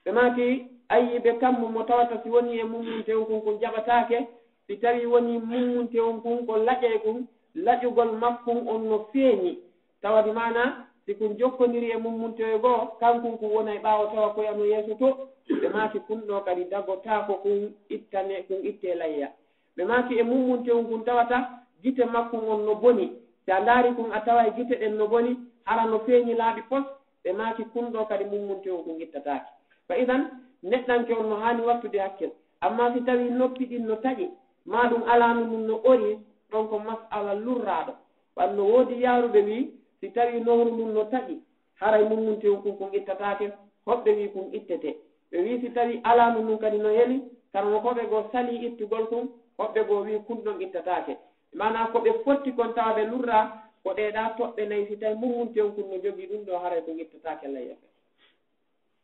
Ɓe maaki ayyibe kammu mo tawata si wonii e mummuntew kun kun jaɓataake, si tawii wonii mummuntew kun ko laƴay kun, laƴugol makkun on no feeñi. Tawa bi maana si kun jokkondirii e mummuntew goo, kankun kun wonay ɓaawo tawa koy ano yeeso to, ɓe maaki kun ɗoo kadi dagotaako kun ittane, kun ittee layya. Ɓe maaki e mummuntew kun tawata gite makkun on no boni. Si a ndaari kun a taway gite ɗen no boni, hara no feeñi laaɓi pos, ɓe maaki kun ɗoo kadi mummuntew kun ittataake. Fa idan, neɗɗanke on no haani wattude hakkil. Amma si tawii noppi ɗin no taƴi, maa ɗun alaanu ndun no ori, ɗon ko mas'ala lurraaɗo. Wan no woodi yaaruɓe wii, si tawii nohru ndun no taƴi, haray mummuntew kun kun ittataake, hoɓɓe wii kun ittete. Ɓe wii si tawii alaanu ndun kadi no heli, karmokooɓe goo salii ittugol kun, hoɓɓe goo wii kun ɗon ittataake. Maanaa ko ɓe fotti kon tawa ɓe lurraa, ko ɗee ɗaa toɓɓe nay, si tawii mummuntew kun no jogii ɗun ɗoo, haray kun ittataake layya fen.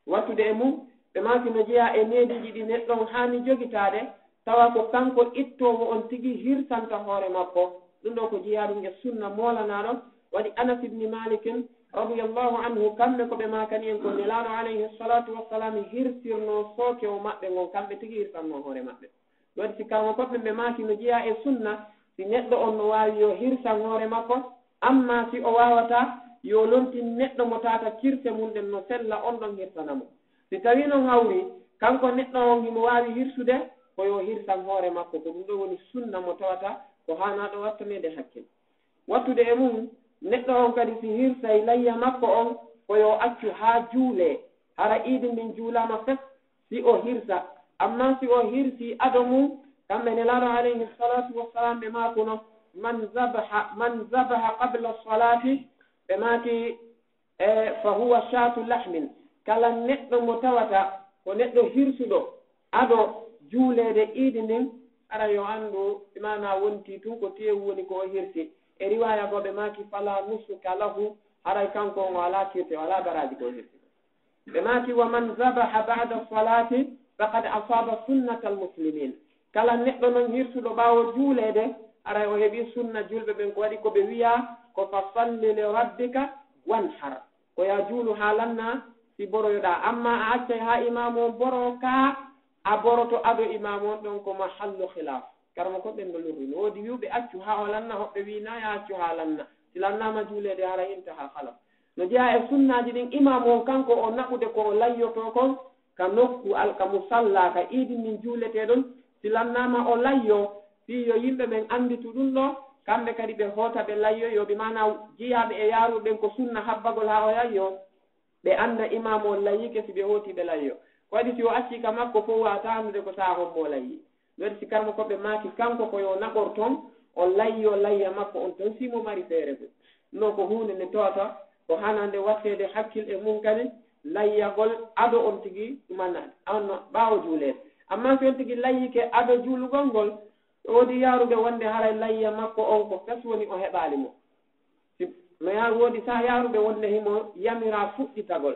Wattude e mun, ɓe maaki no jeyaa e neediiji ɗi neɗɗo on haani jogitaade, tawa ko kanko ittoowo on tigi hirsanta hoore makko. Ɗun ɗoo ko jeyaa ɗun e sunna moolanaaɗo. Waɗi Anas ibni Malikin, radiyallahu anhu, kamɓe ko ɓe maakani en ko Nelaaɗo alayhi salatu wassalam hirsirnoo sookewo maɓɓe ngon, kamɓe tigi hirsannoo hoore maɓɓe. Waɗi si karmokooɓe ɓe maaki no jeyaa e sunna, si neɗɗo on no waawi yo hirsan hoore makko, amma si o waawataa, yo lontin neɗɗo mo tawata kirse mun ɗen no sella on ɗon hirsana mo. Si tawii non hawri, kanko neɗɗo on himo waawi hirsude, ko yo hirsan hoore makko, ko ɗun ɗoo woni sunna mo tawata ko haanaaɗo wattaneede hakkil. Wattude e mun, neɗɗo on kadi si hirsay layya makko on, ko yo accu haa juulee, hara iidi ndin juulaama fes, si o hirsa. Amma si o hirsii ado mun, kamɓe Nelaaɗo alayhi salatu wassalam ɓe maakuno, man zabaha, man zabaha qabla salati, ɓe maaki, e, fa huwa shatu lahmin. Kala neɗɗo mo tawata ko neɗɗo hirsuɗo ado juuleede iidi ndin, hara yo anndu, bi maanaa wontii tun ko teewu woni ko o hirsi. E riwaaya goo ɓe maaki, fala nusuka lahu, haray kanko on o alaa kirse, o alaa baraaji ko o hirsi. Ɓe maaki, wa man zabaha ba'da salati faqad asaba sunnatal muslimin. Kala neɗɗo non hirsuɗo ɓaawo juuleede, haray o heɓii sunna julɓe ɓen, ko waɗi ko ɓe wi'aa ko fa salli li rabbika wanhar. Ko yaa juulu haa lannaa si boroyoɗaa. Amma a accay haa imaamu on boroo ka a boroto ado imaamu on, ɗon ko mahallu khilaaf. Karmokooɓe ɓen no lurri. No woodi wi'uɓe accu haa o lanna, hoɓɓe wi'i naa yaa accu haa lanna. Si lannaama juuleede haray intahaa, khalas. No jeyaa e sunnaaji ɗin, imaamu on kanko o naɓude ko o layyotoo kon ka nokku al-, ka musalla, ka iidi ndin juuletee ɗon. Si lannaama o layyoo, fii yo yimɓe ɓen annditu ɗun ɗoo, kamɓe kadi ɓe hoota ɓe layyoo, yo bi maanaa jiyaaɓe e yaaruɓe ɓen ko sunna habbagol haa o layyoo. Ɓe annda imaamu on layyike si ɓe hootii ɓe layyoo. Ko waɗi si o accii ka makko fow waawataa anndude ko sahaa hombo o layyii. Ɗun waɗi si karmokooɓe maaki kanko ko yo naɓor ton, o layyoo layya makko on ton si himo mari feere goo. Ɗun ɗoo ko huunde nde tawata ko haanaa nde watteede hakkil e mun kadi, layyagol ado on tigi ɗumanaa, on no ɓaawo juuleede. Amma si on tigi layyike ado juulugol ngol, no woodi yaaruɓe wonde haray layya makko on ko fes woni o heɓaali mo. Si, no yaa-, woodi sa yaaruɓe wonde himo yamiraa fuɗɗitagol.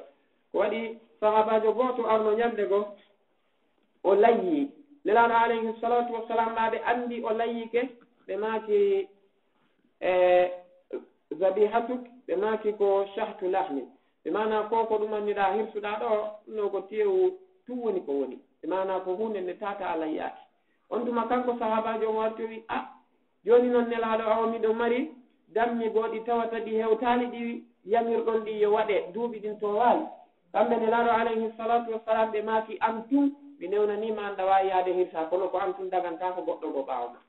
Ko waɗi sahaabaajo gooto arno ɲannde goo, o layyii. Nelaaɗo alayhi salatu wassalam, ɓe anndi o layyike, ɓe maaki, e, zabihatuk, ɓe maaki ko shahtu lahmin. Bi maanaa ko ko ɗumanniɗaa hirsuɗaa ɗoo, ɗun ɗoo ko teewu tun woni ko woni. Bi maanaa ko huunde nde tawata a layyaaki. On tuma kanko sahaabaajo on warti o wi'i, a, jooni non Nelaaɗo, awa miɗo mari dammi goo ɗi tawata ɗi hewtaali ɗi yamirɗon ɗin yo waɗe, duuɓi ɗin toowaali. Kamɓe Nelaaɗo alayhi salatu wassalam ɓe maaki, an tun, mi newnanii ma, an ɗa waawi yaade hirsaa, kono ko an tun dagantaako goɗɗo goo ɓaawo ma.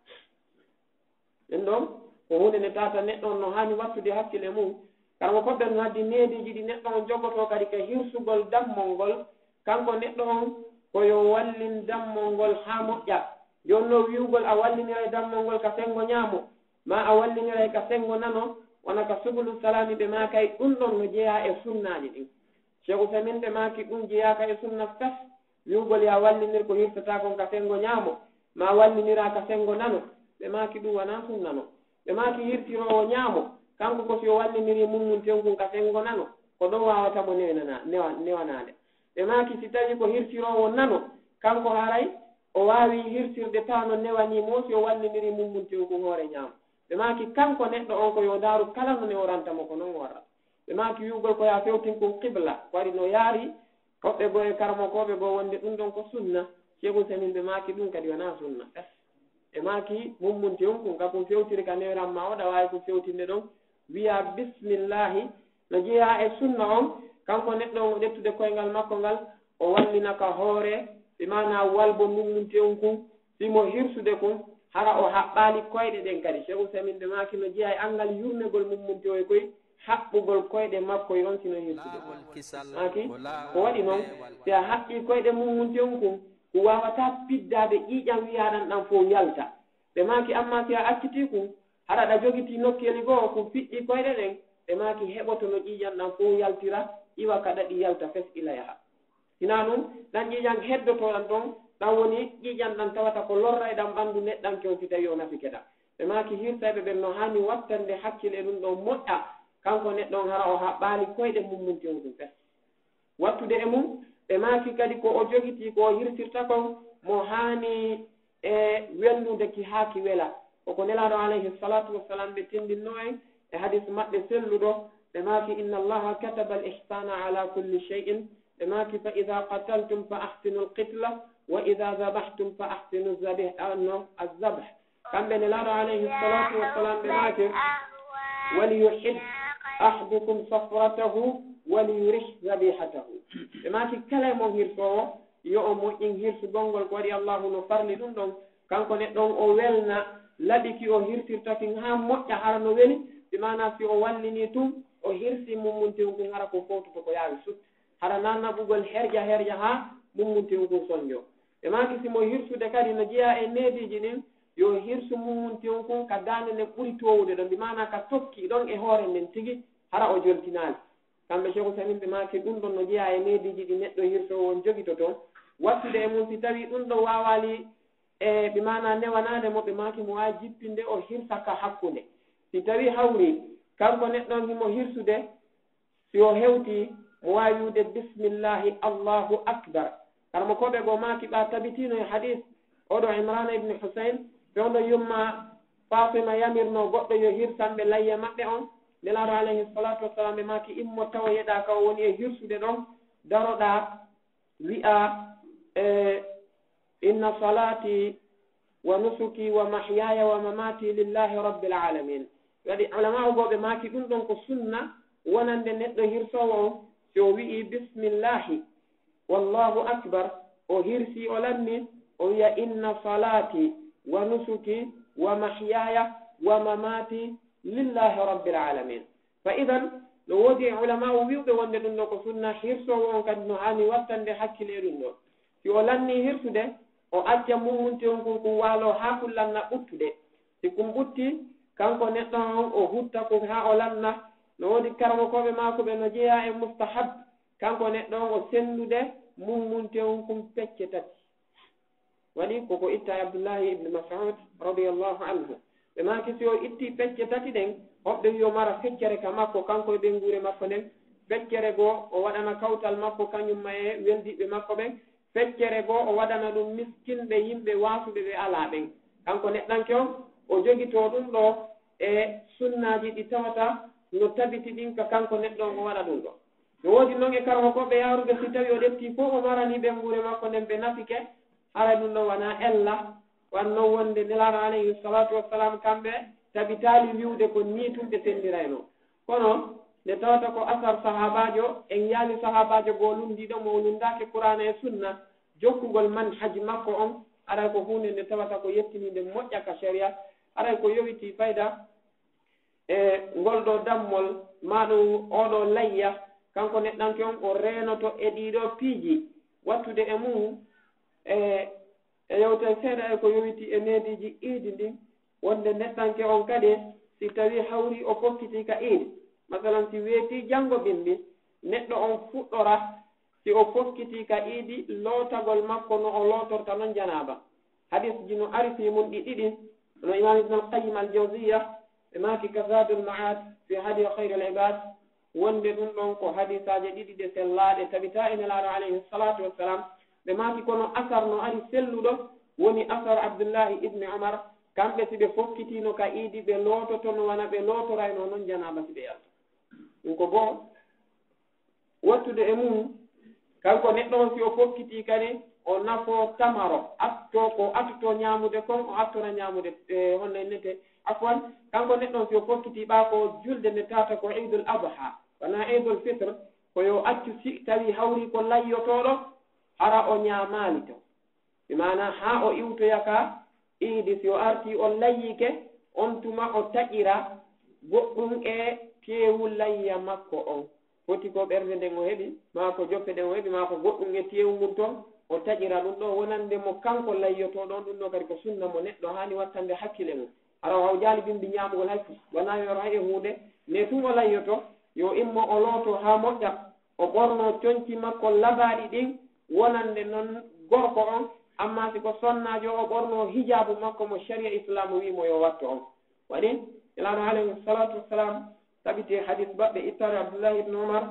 Ɗun ɗon ko huunde nde tawata neɗɗo on no haani wattude hakkil e mun. Karmokooɓe ɓen no addi neediiji ɗi neɗɗo on jogotoo kadi ka hirsugol dammol ngol. Kanko neɗɗo on ko yo wallin dammol ngol haa moƴƴa. Jooni non wi'ugol a walliniray dammol ngol ka senngo ɲaamo, maa a walliniray ka senngo nano, wano ka Subulu Salaami ɓe maakay, ɗun ɗon no jeyaa e sunnaaji ɗin. Sheikh Uthaymin ɓe maaki ɗun jeyaaka e sunna fes. Wi'ugol yaa wallinir ko hirsataa kon ka senngo ɲaamo, maa walliniraa ka senngo nano, ɓe maaki ɗun wanaa sunna non. Ɓe maaki hirtiroowo ɲaamo, kanko ko si o wallinirii mummuntew ngun ka senngo nano, ko ɗon waawata mo newanaa-, newa-, newanaade. Ɓe maaki si tawii ko hirsiroowo nano, kanko haray o waawii hirsirde taa no newanii mo si o wallindirii mummunteewu ngun hoore ñaamo. Ɓe maaki kanko neɗɗo on ko yo ndaaru kala no newranta mo ko non warra. Ɓe maaki wi'ugol ko yo a fewtin kun qibla, ko waɗi no yaari hoɓɓe goo e karamokooɓe goo wonde ɗun ɗon ko sunna. Sheikh Uthaymin ɓe maaki ɗun kadi wanaa sunna. Ɓe maaki mummunteewu ngun ka kun fewtiri ka neweran maa o, ɗa waawi kun fewtinde ɗon. Wi'a bismillahi, no jeyaa e sunna on, kanko neɗɗo on o ƴettude koyngal makko ngal, o wallina ka hoore, bi maanaa walbo mummunteewu ngun, si mo hirsude kun, hara o haɓɓaali koyɗe ɗen kadi. Sheikh Uthaymin ɓe maaki no jeyaa e anngal yurnegol mummunteewu e koy, haɓɓugol koyɗe makko e on si no hirsude kun. Maaki, ko waɗi non, si a haɓɓii koyɗe mummunteewu ngun, kun waawataa piddaade ƴiiƴan wi'aaɗan ɗan fow yalta. Ɓe maaki, ammaa si a accitii kun, hara ɗa jogitii nokkeeli goo, kun fiɗɗii koyɗe ɗen, ɓe maaki heɓoto no ƴiiƴan ɗan fow yaltira, iwa ka ɗaɗi yalta fes ila yaha. Hinaa ɗun, ɗan ƴiiƴan heddotoo ɗan ɗon, ɗan woni ƴiiƴan ɗan tawata ko lorrayɗan ɓandu neɗɗanke on si tawii o nafike ɗan. Ɓe maaki hirtayɓe ɓen no haani wattande hakkil e ɗun ɗon moƴƴa, kanko neɗɗo on hara o haɓɓaali koyɗe mummunteewu ngun fes. Wattude e mun, ɓe maaki kadi ko o jogitii ko o hirsirta kon mo haani e welnude ki haa ki wela. Ko ko Nelaaɗo alayhi salatu wassalam ɓe tinndinno en e hadis maɓɓe selluɗo, ɓe maaki, "Inna Allaha kataba al-ihsana ala kulli shay'in." Ɓe maaki, "Fa idha qataltum fa ahsinu al-qitla, wa idha dhabahtum fa ahsinu az-zabih-, ah, no, az-zabh." Kamɓe Nelaaɗo alayhi salatu wassalam ɓe maaki, "Wal yuhid ahadukum safratahu, wal yurih zabihatahu." Ɓe maaki, "Kala e mon hirsoowo, yo o moƴƴin hirsugol ngol ko waɗi Allahu no farli ɗun ɗon." Kanko neɗɗo on o welna laɓi ki o hirsirta kin haa moƴƴa hara no weli, bi maanaa si o wallinii tun, o hirsi mummunteewu ngun hara ko fowtoto ko yaawi sut. Hara naa naɓugol herƴa herƴa haa mummunteewu ngun sonjoo. Ɓe maaki si mo hirsude kadi no jeyaa e neediiji ɗin, yo hirsu mummunteewu ngun ka daande nde ɓuri toowude ɗon, bi maanaa ka tokki ɗon e hoore nden tigi, hara o joltinaali. Kamɓe Sheikh Uthaymin ɓe maaki ɗun ɗon no jeyaa e neediiji ɗi neɗɗo hirsoowo on jogitotoo. Wattude e mun si tawii ɗun ɗon waawaali e bi maanaa newanaade mo, ɓe maaki mo waawi jippinde o hirsa ka hakkunde. Si tawii hawrii, kanko neɗɗo on himo hirsude, si o hewtii, mo waawi wi'ude, "Bismillahi, Allahu Akbar." Karamokooɓe goo maaki ɓa tabitiino e hadis oo ɗoo Imrana ibn Husayn, fewndo yumma Fatima yamirnoo goɗɗo yo hirsan ɓe layya maɓɓe on. Nelaaɗo alayhi salatu wassalam ɓe maaki, "Immo tawoyeɗaa ka o woni e hirsude ɗon, daroɗaa, wi'aa, e, inna salati wa nusuki wa mahyaya wa mamati lillahi rabbil alamin." Waɗi ulama'u goo ɓe maaki ɗun ɗon ko sunna wonande neɗɗo hirsoowo on, si o wi'ii bismillahi, wallahu akbar, o hirsii o lannii, o wi'a, "Inna salati wa nusuki wa mahyaya wa mamati lillahi rabbil alamin." Fa idan, no woodi e ulama'u wi'uɓe wonde ɗun ɗoo ko sunna, hirsoowo on kadi no haani wattande hakkil e ɗun ɗoo. Si o lannii hirsude, o acca mummunteewu ngun kun waaloo haa kun lanna ɓuttude. Si kun ɓuttii, kanko neɗɗo on o hutta kun haa o lanna. No woodi karamokooɓe maako ɓe no jeyaa e mustahab, kanko neɗɗo on o sennude mummunteewu ngun kun pecce tati. Waɗi ko ko itta e Abdullahi ibn Mas'ud radiyallahu anhu. Ɓe maaki si o itti pecce tati ɗen, hoɓɓe wi'o mara feccere ka makko, kanko e ɓeynguure makko nden. Feccere goo o waɗana kawtal makko, kañum ma e weldiiɓe makko ɓen. Feccere goo o waɗana ɗun miskinɓe, yimɓe waasuɓe ɓe alaa ɓen. Kanko neɗɗanke on, o jogitoo ɗun ɗoo e sunnaaji ɗi tawata no tabiti ɗin ka kanko neɗɗo on o waɗa ɗun ɗoo. No woodi non e karamokooɓe yaaruɓe si tawii o ƴettii fow o maranii ɓeynguure makko nden ɓe nafike, haray ɗun ɗon wanaa ella, wanno wonde Nelaaɗo alayhi salatu wassalam kamɓe tabitaali wi'ude ko nii tun ɓe senndiraynoo. Kono nde tawata ko asar sahaabaajo, en yaali sahaabaajo goo lunndiiɗo mo o lunndaaki Qur'aana e Sunna, jokkugol manhaj makko on, haray ko huunde nde tawata ko yettiniinde moƴƴa ka sharia, haray ko yowitii fayda e ngol ɗoo dammol, maa ɗun oo ɗoo layya, kanko neɗɗanke on o reenoto e ɗii ɗoo piiji, wattude e mun e, e yewtere seeɗa e ko yowitii e neediiji iidi ndin, wonde neɗɗanke on kadi, si tawii hawrii o fokkitii ka iidi, masalan, si weetii janngo bimbi, neɗɗo on fuɗɗora, si o fokkitii ka iidi, lootagol makko no o lootorta non janaaba. Hadisji no ari fii mun ɗi ɗiɗi, no Imaam Ibn al-Qayyim al-Jawziyya, ɓe maaki ka Zadul Ma'ad fi Hadyi Khayril Ibad, Wonde ɗum ɗon ko hadisaaje ɗiɗi ɗe sellaaɗe tabitaa e Nelaaɗo alayhi salaatu wassalam. Ɓe maaki kono asar no ari selluɗo, woni asar Abdullahi ibni Umar, kamɓe si ɓe fokkitiino ka iidi ɓe loototono wano ɓe lootoraynoo non janaaba si ɓe yalta. Ɗum ko go'o. Wattude e mum, kanko neɗɗo on si o fokkitii kadi, o nafo tamaro, atto ko attuto ñaamude kon, o attora ñaamude, e, honno innete, afwan, kanko neɗɗo on si o fokkitii ɓaa ko julde nde tawata ko Iidul Adha, wonaa Iidul Fitr, ko yo accu si tawi hawri ko layyotooɗo, hara o ñaamaali ton. Bi maanaa haa o iwtoya ka iidi, si o artii o layyike, on tuma o taƴira goɗɗum e teewu layya makko on. Foti ko ɓernde nden o heɓi, maa ko joppe ɗen o heɓi, maa ko goɗɗum e teewu ngun ton, o taƴira ɗum ɗo wonande mo kanko layyotooɗo on. Ɗum ɗo kadi ko sunna mo neɗɗo haani wattande hakkile mum. Hara o hawjaali bimbi ñaamugol hay fus, wonaa yo hay e huunde, ne tun o layyoto, yo immo o looto haa moƴƴa, o ɓornoo conci makko labaaɗi ɗin, wonande non gorko on, ammaa si ko sonnaajo, o ɓornoo hijaabu makko mo sharia islaamu wii mo yo watto on. Waɗi, Nelaaɗo alayhi salaatu wassalam, tabiti hadis maɓɓe ittaade Abdullahi ibn Umar,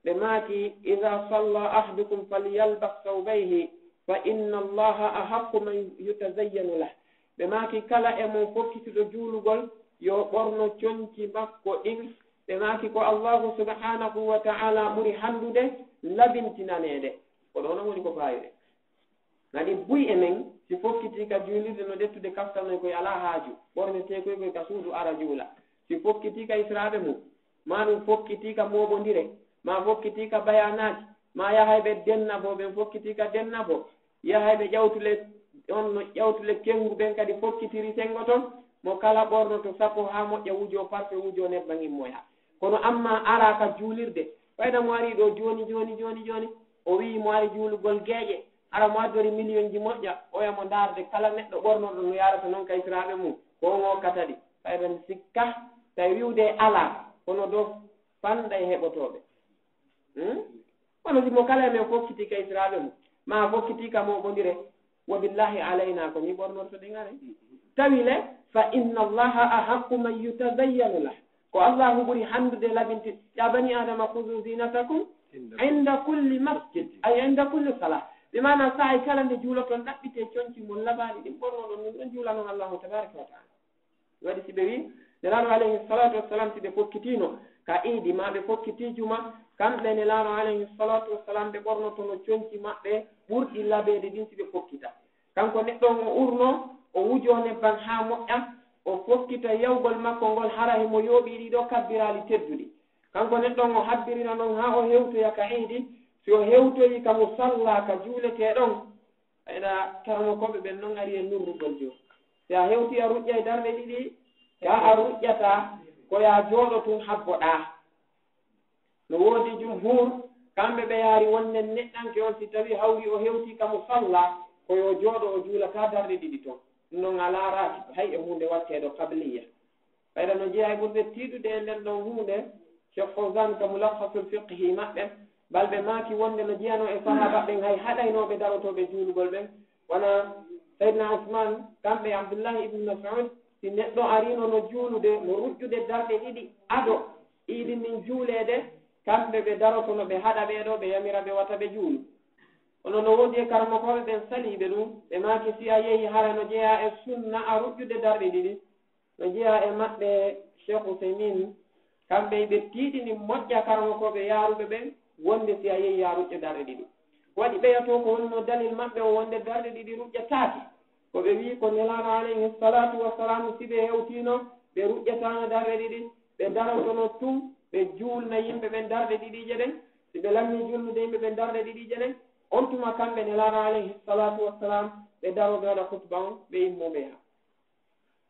ɓe maaki, "Iza salla ahadukum falyalbas sawbayhi, fa inna Allaha ahaqqu man yutazayyanu lah." Ɓe maaki, "Kala e mon fokkituɗo juulugol, yo ɓorno conci makko ɗin." Ɓe maaki, "Ko Allahu subhanahu wa ta'ala ɓuri hanndude labintinaneede." Ko ɗo non woni ko fayde. Ngadi buy e men, si fokkitii ka juulirde no ƴettude kaftanoy koy alaa haaju, ɓornetee koy koy ka suudu ara juula. Si fokkitii ka israaɓe mum, maa ɗum fokkitii ka mooɓondire, maa fokkitii ka bayaanaaji, maa yahay ɓe denna bo, ɓen fokkitii ka denna bo, yahay ɓe ƴawtule, on no ƴawtule kenngu ɓen kadi fokkitiri senngo ton, mo kala ɓornoto sappo haa moƴƴa wujoo parfum, wujoo nebban immoya. Kono amma ara ka juulirde, fayda mo ari ɗo jooni, jooni, jooni, jooni, o wi'i mo ari juulugol geeƴe, hara mo addori miliyonji moƴƴa, oya mo ndaarde kala neɗɗo ɓornoɗo no yaarata non ka israaɓe mum, ko on okkata ɗi. Fayda mi sikka, tawi wi'ude alaa, kono do fanɗa e heɓotooɓe. Hmm? Kono si mo kala e men fokkiti ka israaɓe mum, maa fokkiti ka mooɓondire, wa billahi alayna ko mi ɓornorto ɗi ngare. Tawi le, fa inna Allaha ahaqqu man yutazayyanu lah. Ko Allahu ɓuri hanndude labinti, "Ya bani Adama, khuzu zinatakum inda kulli masjid," ay inda kulli salah. Bi maana saa'i kala nde juuloton, ɗaɓɓite conci mon labaaɗi ɗin ɓornoɗon, ɗum ɗon juulanon Allahu tabaraka wa ta'ala. Waɗi si ɓe wi, Nelaaɗo alayhi salatu wassalam, si ɓe fokkitiino ka iidi, maa ɓe fokkitii juma, kamɓe Nelaaɗo alayhi salatu wassalam, ɓe ɓornotono conci maɓɓe ɓurɗi labeede ɗin si ɓe fokkita. Kanko neɗɗo on o urno, o wujoo nebban haa moƴƴa, o fokkita yawgol makko ngol, hara himo yooɓii ɗii ɗoo kabbiraali tedduɗi. Kanko neɗɗo on o habbirina non haa o hewtoya ka iidi, si o hewtoyi ka musalla ka juuletee ɗon, ɓayda karamokooɓe ɓen non ari e nurrugol joo. Si a hewtii a ruƴƴay darɗe ɗiɗi, kaa a ruƴƴataa, ko yaa jooɗo tun habboɗaa. No woodi jumhuur, kamɓe ɓe yaari wonde neɗɗanke on si tawii hawri o hewtii ka musalla, ko yo jooɗo o juula kaa darɗe ɗiɗi ton. Ɗum non alaa raatib, hay e huunde watteeɗo qabliya. Ɓayda no jeyaa e ɓurɓe tiiɗude e nden ɗon huunde, Cheikh Fawzan ka Mulakhasul Fiqhi maɓɓe, balɓe maaki wonde no jeyanoo e sahaaba ɓen hay haɗaynooɓe darotooɓe juulugol ɓen, wona Sayyidina Usman, kamɓe e Abdullahi ibn Mas'ud, si neɗɗo ariino no juulude, no ruƴƴude darɗe ɗiɗi ado iidi ndin juuleede, kamɓe ɓe darotono ɓe haɗa ɓee ɗoo, ɓe yamira ɓe wata ɓe juulu. Kono no woodi e karamokooɓe ɓen saliiɓe ɗum, ɓe maaki si a yehi hara no jeyaa e sunna a ruƴƴude darɗe ɗiɗi, no jeyaa e maɓɓe Cheikh Ousaymin, kamɓe ɓe tiiɗini moƴƴa karamokooɓe yaaruɓe ɓen, wonde si a yehi a ruƴƴo darɗe ɗiɗi. Waɗi ɓeyato ko wonno dalil maɓɓe o wonde darɗe ɗiɗi ruƴƴataake. Ko ɓe wi'i ko Nelaaɗo alayhi salatu wassalamu, si ɓe hewtiino, ɓe ruƴƴataano darɗe ɗiɗi, ɓe darotono tun, ɓe juulna yimɓe ɓen darɗe ɗiɗiije ɗen. Si ɓe lammii juulnude yimɓe ɓen darɗe ɗiɗiije ɗen, on tuma kamɓe Nelaaɗo alayhi salatu wassalam, ɓe daroo ɓe waɗa khutba on, ɓe immoo ɓe yaha.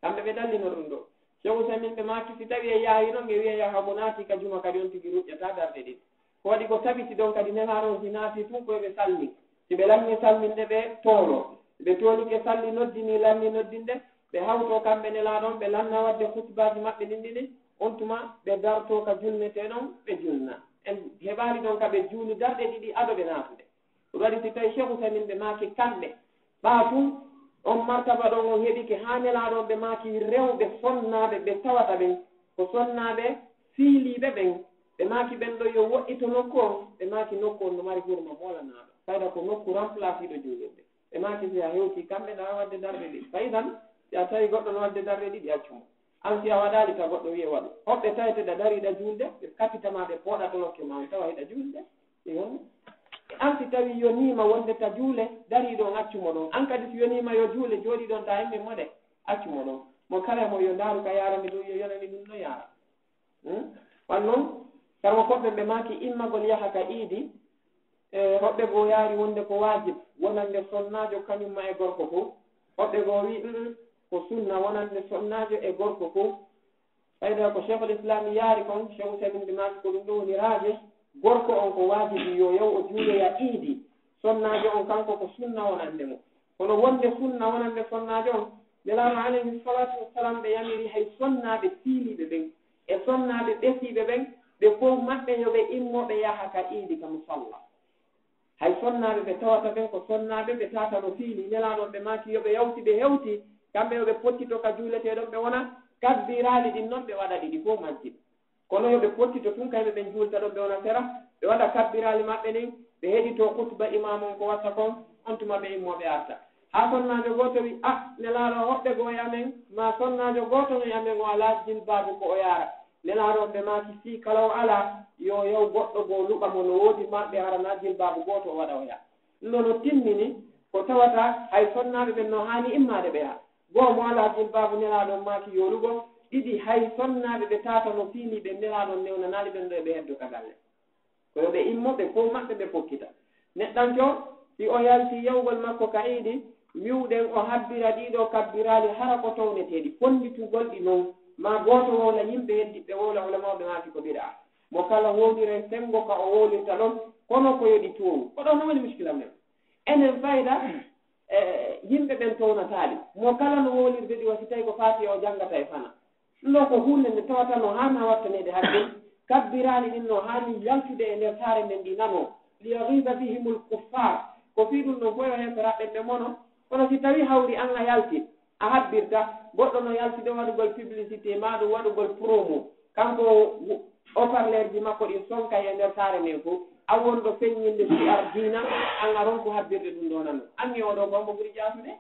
Kamɓe ɓe dallino ɗum ɗo. Shehu Usaymin ɓe maaki, si tawi e yaari noon, ɓe wiya yaha mo naati ka juma kadi on tigi ruƴƴata darɗe ɗiɗi. Ko waɗi ko tabiti ɗon kadi Nelaaɗo on si naati tun ko ɓe salmi. Si ɓe lanni salminde ɓe toolo. Si ɓe toolike salli noddini lanni noddinde, ɓe hawto kamɓe Nelaaɗo on, ɓe lanna waɗde khutbaaji maɓɓe ɗin ɗiɗi. On tuma ɓe darto ka julnetee ɗon, ɓe julna. En heɓaali ɗon ka ɓe juuli darɗe ɗiɗi ado ɓe naatude. Ko waɗi si tawi Shehu Usaymin ɓe maaki kamɓe, ɓaa tun on martaba ɗon on heɓike haa Nelaaɗo on ɓe maaki rewɓe sonnaaɓe ɓe tawata ɓen ko sonnaaɓe fiiliiɓe ɓen, Ɓe maaki ɓen ɗo yo woɗɗito nokku on, ɓe maaki nokku on no mari hurma moolanaaɗo. Fayda ko nokku remplace ɗo juulirde. Ɓe maaki si a hewti kamɓe, na waɗde darɗe ɗiɗi. Faydan, si a tawi goɗɗo no waɗde darɗe ɗiɗi, accu mo. An si a waɗaali ta goɗɗo wi'e waɗu. Hoɓɓe tawete ɗa dariɗa juulde, ɓe kapita ma, ɓe pooɗa tolokke ma, on tawa hiɗa juulde. E on. An si tawi yoniima wonde ta juule, dariɗo on accu mo ɗon. An kadi si yoniima yo juule, jooɗi ɗon ta hemmen mo de, accu mo ɗon. Mo kala mo yo ndaaru ka yaarani ɗum, yo yonani ɗum no yaara. Hmm? Wan noon, karmo koɓɓe ɓe maaki immagol yaha ka iidi, e hoɓɓe goo yaari wonde ko waajib, wonande sonnaajo kañum ma e gorko fof. Hoɓɓe goo wi, "Mm, mm, ko sunna wonande sonnaajo e gorko fof." Fayda ko Cheikhul Islam yaari kon, Cheikh Usaymin ɓe maaki ko ɗum ɗo woni raaje, gorko on ko waajibi yo yaw o juuloya iidi, sonnaajo on kanko ko sunna wonande mo. Kono wonde sunna wonande sonnaajo on, Nelaaɗo alayhi salatu wassalam ɓe yamiri hay sonnaaɓe fiiliiɓe ɓen, e sonnaaɓe ɓesiiɓe ɓen, ɓe fof maɓɓe yo ɓe immo ɓe yaha ka iidi ka musalla. Hay sonnaaɓe ɓe tawata ɓen ko sonnaaɓe ɓe tata no fiili, Nelaaɗo on ɓe maaki yo ɓe yawti ɓe hewti, kamɓe yo ɓe pottito ka juuletee ɗon ɓe wona, kabbiraali ɗin non ɓe waɗa ɗi ɗi fof majji. Kono yo ɓe pottito tun kayɓe ɓen juulta ɗon ɓe wona sera, ɓe waɗa kabbiraali maɓɓe ɗin, ɓe heɗito khutba imaamu on ko watta kon, on tuma ɓe immo ɓe arta. Haa sonnaajo gooto wi, "Ah, Nelaaɗo hoɓɓe goo e amen, maa sonnaajo gooto no e amen o alaa jilbaabu ko o yaara." Nelaaɗo on ɓe maaki fii kala o alaa, yo yaw goɗɗo goo luɓa mo no woodi maɓɓe hara na jilbaabu gooto o waɗa o yaha. Ɗum ɗoo no timmini ko tawata hay sonnaaɓe ɓen no haani immaade ɓe yaha. Goo mo alaa jilbaabu Nelaaɗo on maaki yo luɓo, ɗiɗi hay sonnaaɓe ɓe tata no fiili ɓe Nelaaɗo on newnanaali ɓen ɗo e ɓe heddo ka galle. Ko yo ɓe immo ɓe fof maɓɓe ɓe pokkita. Neɗɗanke o, si o yalti yawgol makko ka iidi, wi'uɗen o habbira ɗii ɗoo kabbiraali hara ko towneteeɗi, ponnditugol ɗi non, maa gooto wowla yimɓe heddiɓɓe wowla ulamaaɓe maaki ko bid'a. Mo kala wowliray senngo ka o wowlirta ɗon, kono ko yo ɗi toowu. Ko ɗoo non woni muskila men. Enen fayda, e, yimɓe ɓen townataali. Mo kala no wowlirde ɗi wa si tawi ko faati e o janngata e fana. Ɗum ɗoo ko huunde nde tawata no haana wattaneede hakkil. Kabbiraali ɗin no haani yaltude e nder saare nden ɗi nanoo. Liyaghiza bihimul kuffar. Ko fii ɗum ɗon fof yo heeferaaɓe ɓe mono. Kono si tawi hawri an a yalti, a habbirta, goɗɗo no yalti ɗo waɗugol publicité, maa ɗum waɗugol promo. Kanko wo-, haut-parleur ji makko ɗin sonka e nder saare nden fof. An wonɗo feññinde si'ar diina, an a ronku habbirde ɗum ɗoo nano. An mi oo ɗoo ko hombo ɓuri jaasude?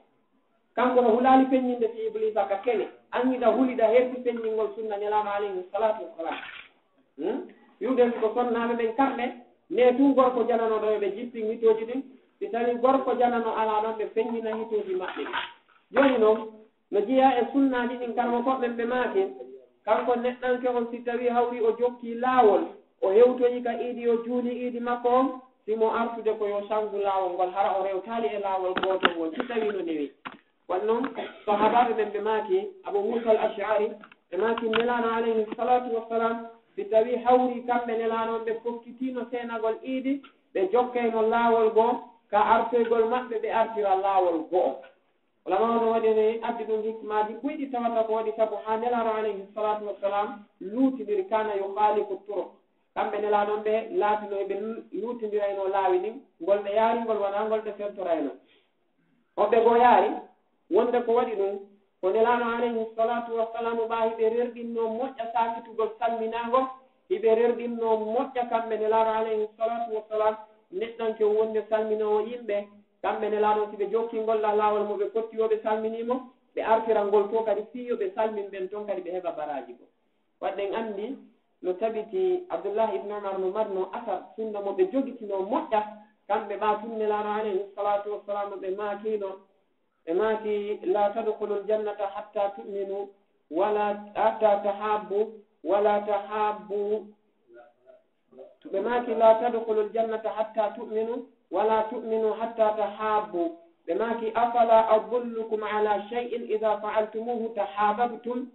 Kanko no hulaali feññinde fii Ibliisa ka kene. An hiɗa huliɗa herti feññingol sunna Nelaaɗo alayhi salatu wassalam. Hmm? Wi'uɗen ko sonnaaɓe ɓen kamɓe, ne tun gorko janano ɗo yo ɓe jippin hitooji ɗin. Si tawi gorko janano alaa ɗon, ɓe feññina hitooji maɓɓe ɗin. Jooni non, no jeyaa e sunnaaji ɗin, karmo koɓɓen ɓe maaki, kanko neɗɗanke on si tawi hawri o jokki laawol, o hewtoyi ka iidi, o juuli iidi makko on, si mo artude ko yo sanngu laawol ngol, hara o rewtaali e laawol gootol ngol, si tawi no newi. Wan non, sahaabaaɓe ɓen ɓe maaki, Abu Muusa al-Ash'ari, ɓe maaki Nelaaɗo alayhi salatu wassalam, si tawi hawri kamɓe Nelaaɗo on ɓe fokkitiino seenagol iidi, ɓe jokkayno laawol goo ka artoygol maɓɓe, ɓe artira laawol go'o. Ulamaaɓe no waɗi ni addi ɗum hikmaaji buyɗi tawata ko waɗi sabu haa Nelaaɗo alayhi salatu wassalam luutindiri, kana yukhalifu turuq. Kamɓe Nelaaɗo on ɓe laatino eɓe luutindirayno laawi ɗin, ngol ɓe yaari ngol wanaa ngol ɓe sertorayno. Hoɓɓe goo yaari wonde ko waɗi ɗum, ko Nelaaɗo alayhi salatu wassalam ɓaa hiɓe rerɗinno moƴƴa saakitugol salminaango, hiɓe rerɗinno moƴƴa kamɓe Nelaaɗo alayhi salatu wassalam neɗɗanke wonde salminoowo yimɓe, kamɓe Nelaaɗo si ɓe jokki ngol ɗaa laawol mo ɓe fotti yo ɓe salminii mo, ɓe artira ngol to kadi fii yo ɓe salmin ɓen ton kadi ɓe heɓa baraaji goo. Waɗɗen anndi no tabiti Abdullah ibn Umar no marno asar sunna mo ɓe jogitinoo moƴƴa, kamɓe ɓaa tun Nelaaɗo alayhi salatu wassalam ɓe maakiino, ɓe maaki, "La tadkhulul jannata hatta tu'minu, wala hatta tahabbu, wala tahabbu." Ɓe maaki, "La tadkhulul jannata hatta tu'minu, wala tu'minu hatta tahabbu." Ɓe maaki, "Afala adullukum ala shay'in idha fa'altumuhu tahabbtum?"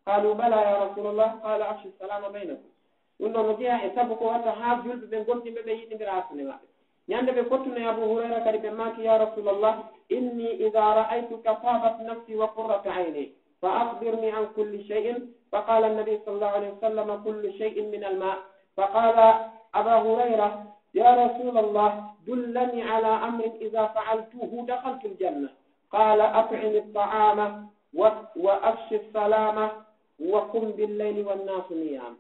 Qalu, "Bala ya Rasulallah." Qala, "Afshu salama baynakum." Ɗum ɗoo no jeyaa e sabu ko watta haa julɓe ɓen gomɗinɓe ɓe yiɗindira hakkunde maɓɓe. Ñande ɓe fottuno e Abu Hurayra kadi ɓe maaki, "Ya Rasulallah, inni idha ra'aytuka tabat nafsi wa qurrata ayni, fa akhbirni an kulli shay'in." Fa qala an-nabi sallallahu alayhi wa sallam, "Kullu shay'in min al-ma." Fa qala Aba Hurayra, "Ya Rasulallah, dullani ala amrin idha fa'altuhu dakhaltu al-jannah." Qala, "At'im at-ta'ama wa, wa afshi as-salama wa qum bil-layli wan-nasu niyam."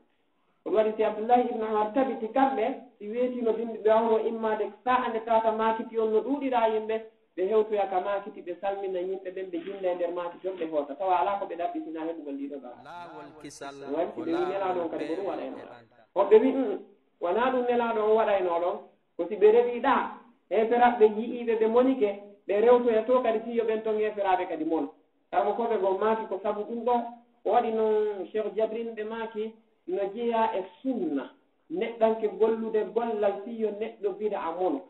Ko ɗum waɗi si Abdullahi ibn Umar tabiti kamɓe, si weetino bimbi ɓe wawno immaade sa'a nde tata maakiti on no ɗuuɗira yimɓe, ɓe hewtoya ka maakiti, ɓe salmina yimɓe ɓen, ɓe jilla e nder maakiti on, ɓe hoota. Tawa alaa ko ɓe ɗaɓɓitina heɓugol ɗiɗo ɗo. Laawol kisal. Ɗum waɗi si ɓe wi nelaaɗo on kadi ko ɗum waɗayno ɗon. Hoɓɓe wi, "Mm, wanaa ɗum nelaaɗo on waɗayno ɗon. Ko si ɓe rewi ɗaa, heeferaaɓe yi'iiɓe ɓe monike, ɓe rewtoya to kadi si yo ɓen ton heeferaaɓe kadi mon." Karamokooɓe goo maaki ko sabu ɗum ɗoo, ko waɗi non Cheikh Jabrin ɓe maaki no jeyaa e sunna, neɗɗanke gollude gollal fii yo neɗɗo bida'a mono.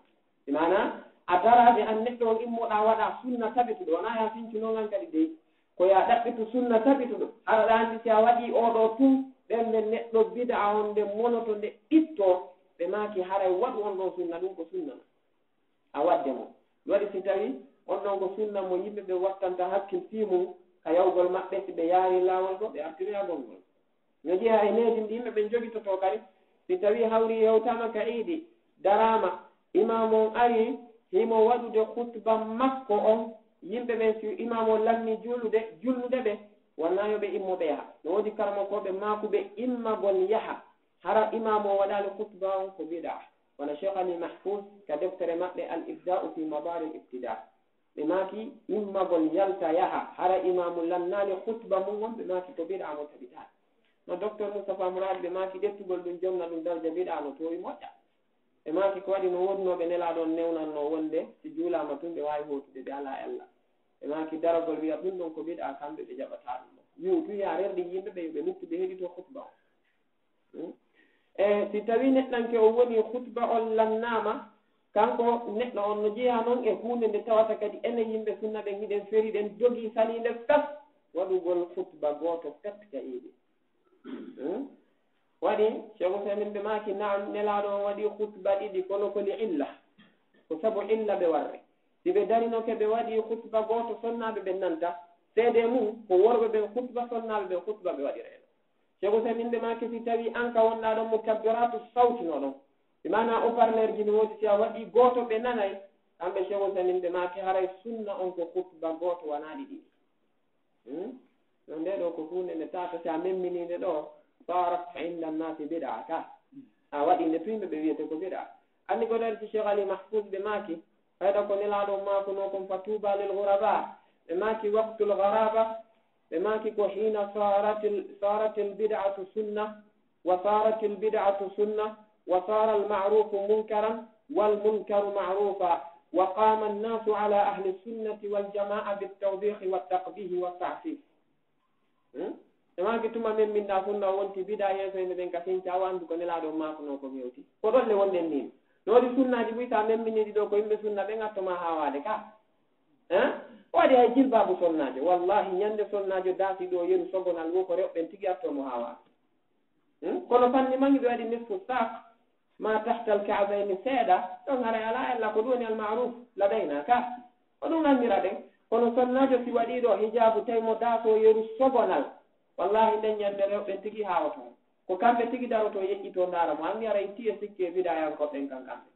Maanaa, a daraade an neɗɗo on immoɗaa waɗaa sunna tabituɗo, wonaa yaa fincu non an kadi dey. Ko yaa ɗaɓɓitu sunna tabituɗo, hara ɗa anndi si a waɗii oo ɗoo tun, ɓernde neɗɗo bida'a on nde monoto nde ittoo, ɓe maaki haray waɗu on ɗon sunna, ɗum ko sunna non. A waɗde mo. Ɗum waɗi si tawii on ɗon ko sunna mo yimɓe ɓe wattanta hakkil fii mum ka yawgol maɓɓe, si ɓe yaarii laawol goo, ɓe artiroya gongol. No jeyaa e needi ndi yimɓe ɓen jogitotoo kadi, si tawii hawri hewtaama ka iidi, daraama, imaamu on arii, himo waɗude khutba makko on, yimɓe ɓen si imaamu on lannii juulude, julnude ɓe, wonnaa yo ɓe immo ɓe yaha. No woodi karamokooɓe maakuɓe immagol yaha, hara imaamu on waɗaali khutba on ko bid'a. Wano Cheikh Ali Mahfouz ka deftere maɓɓe Al Ibda'u fi Madari Al Ibtida. Ɓe maaki immagol yalta yaha, hara imaamu lannaali khutba mum on, ɓe maaki ko bid'a mo tabitaaka. No Docteur Moustapha Mourad ɓe maaki ƴettugol ɗum jonna ɗum darja bid'a no toowi moƴƴa. Ɓe maaki ko waɗi no woodunooɓe nelaaɗo on newnannoo wonde si juulaama tun ɓe waawi hootude ɓe alaa ella. Ɓe maaki daragol wi'a ɗum ɗon ko bid'a kamɓe ɓe jaɓataa ɗum ɗon. Wi'u tun yaa rerɗi yimɓe ɓe yo ɓe luttu ɓe heɗitoo khutba on. Hmm? E si tawii neɗɗanke o woni khutba on lannaama, kanko neɗɗo on no jeyaa non e huunde nde tawata kadi enen yimɓe sunna ɓen hiɗen feri ɗen dogii saliinde fes waɗugol khutba gooto pet ka iidi. Hmm? Waɗi, Cheikh Ousaimin ɓe maaki, naam, nelaaɗo on waɗii khutba ɗiɗi, kono ko li illa. Ko sabu illa ɓe warre. Si ɓe darinoke ɓe waɗii khutba gooto, sonnaaɓe ɓen nanta. Seedee mum, ko worɓe ɓen khutba, sonnaaɓe ɓen khutba ɓe waɗirayno. Cheikh Ousaimin ɓe maaki si tawii an ka wonɗaa ɗon mukabbiratu sawti no ɗon. Bi maanaa haut-parleur ji no woodi si a waɗii gooto ɓe nanay. Kamɓe Cheikh Ousaimin ɓe maaki haray sunna on ko khutba gooto wanaa ɗi ɗiɗi. Hmm? No nde ɗoo ko huunde nde tata si a memminii nde ɗoo, sarat inda nnaasi bid'a ka. A waɗii nde tun yimɓe ɓe wi'ete ko bid'a. Anndi ko dari si Cheikh Ali Mahfouz ɓe maaki, fayda ko nelaaɗo on maakunoo kon fa tuuba lil ghuraba. Ɓe maaki waqtul gharaba, ɓe maaki ko hina saratil, saratil bid'atu sunna, wa saratil bid'atu sunna, wa saral ma'rufu munkaran, wal munkaru ma'rufa, wa qama annaasu ala ahli sunnati wal jama'a bit tawbihi wat taqbihi wat ta'fif. Hmm? E maaki tuma men min ɗa sunna o wonti bida yeeso yimɓe ɓen ka sinca o anndu ko nelaaɗo on maakunoo ko hewti. Ko ɗon le wonɗen nin. No woodi sunnaaji buy sa memminii ɗi ɗoo ko yimɓe sunna ɓen atto ma haawaade ka. Hein? O waɗi hay jilbaabu sonnaajo. Wallahi ñande sonnaajo daasi ɗoo yeru sogonal wo ko rewɓe ɓen tigi atto mo haawaade. Hmm? Kono fanni mangi ɓe waɗi nisfu saak, ma tahtal ka'bayni seeɗa, ɗon haray alaa ella ko ɗum woni almaruf ladayna ka. Ko ɗum anndiraɗen. Kono sonnaajo si waɗii ɗoo hijaabu tawi mo daasoo yeru sogonal, wallahi nden ñande rewɓe tigi haawoto mo. Ko kamɓe tigi darotoo yeƴƴitoo ndaara mo, anndi haray tiye sikke e bidaayankooɓe ɓen kan kamɓe.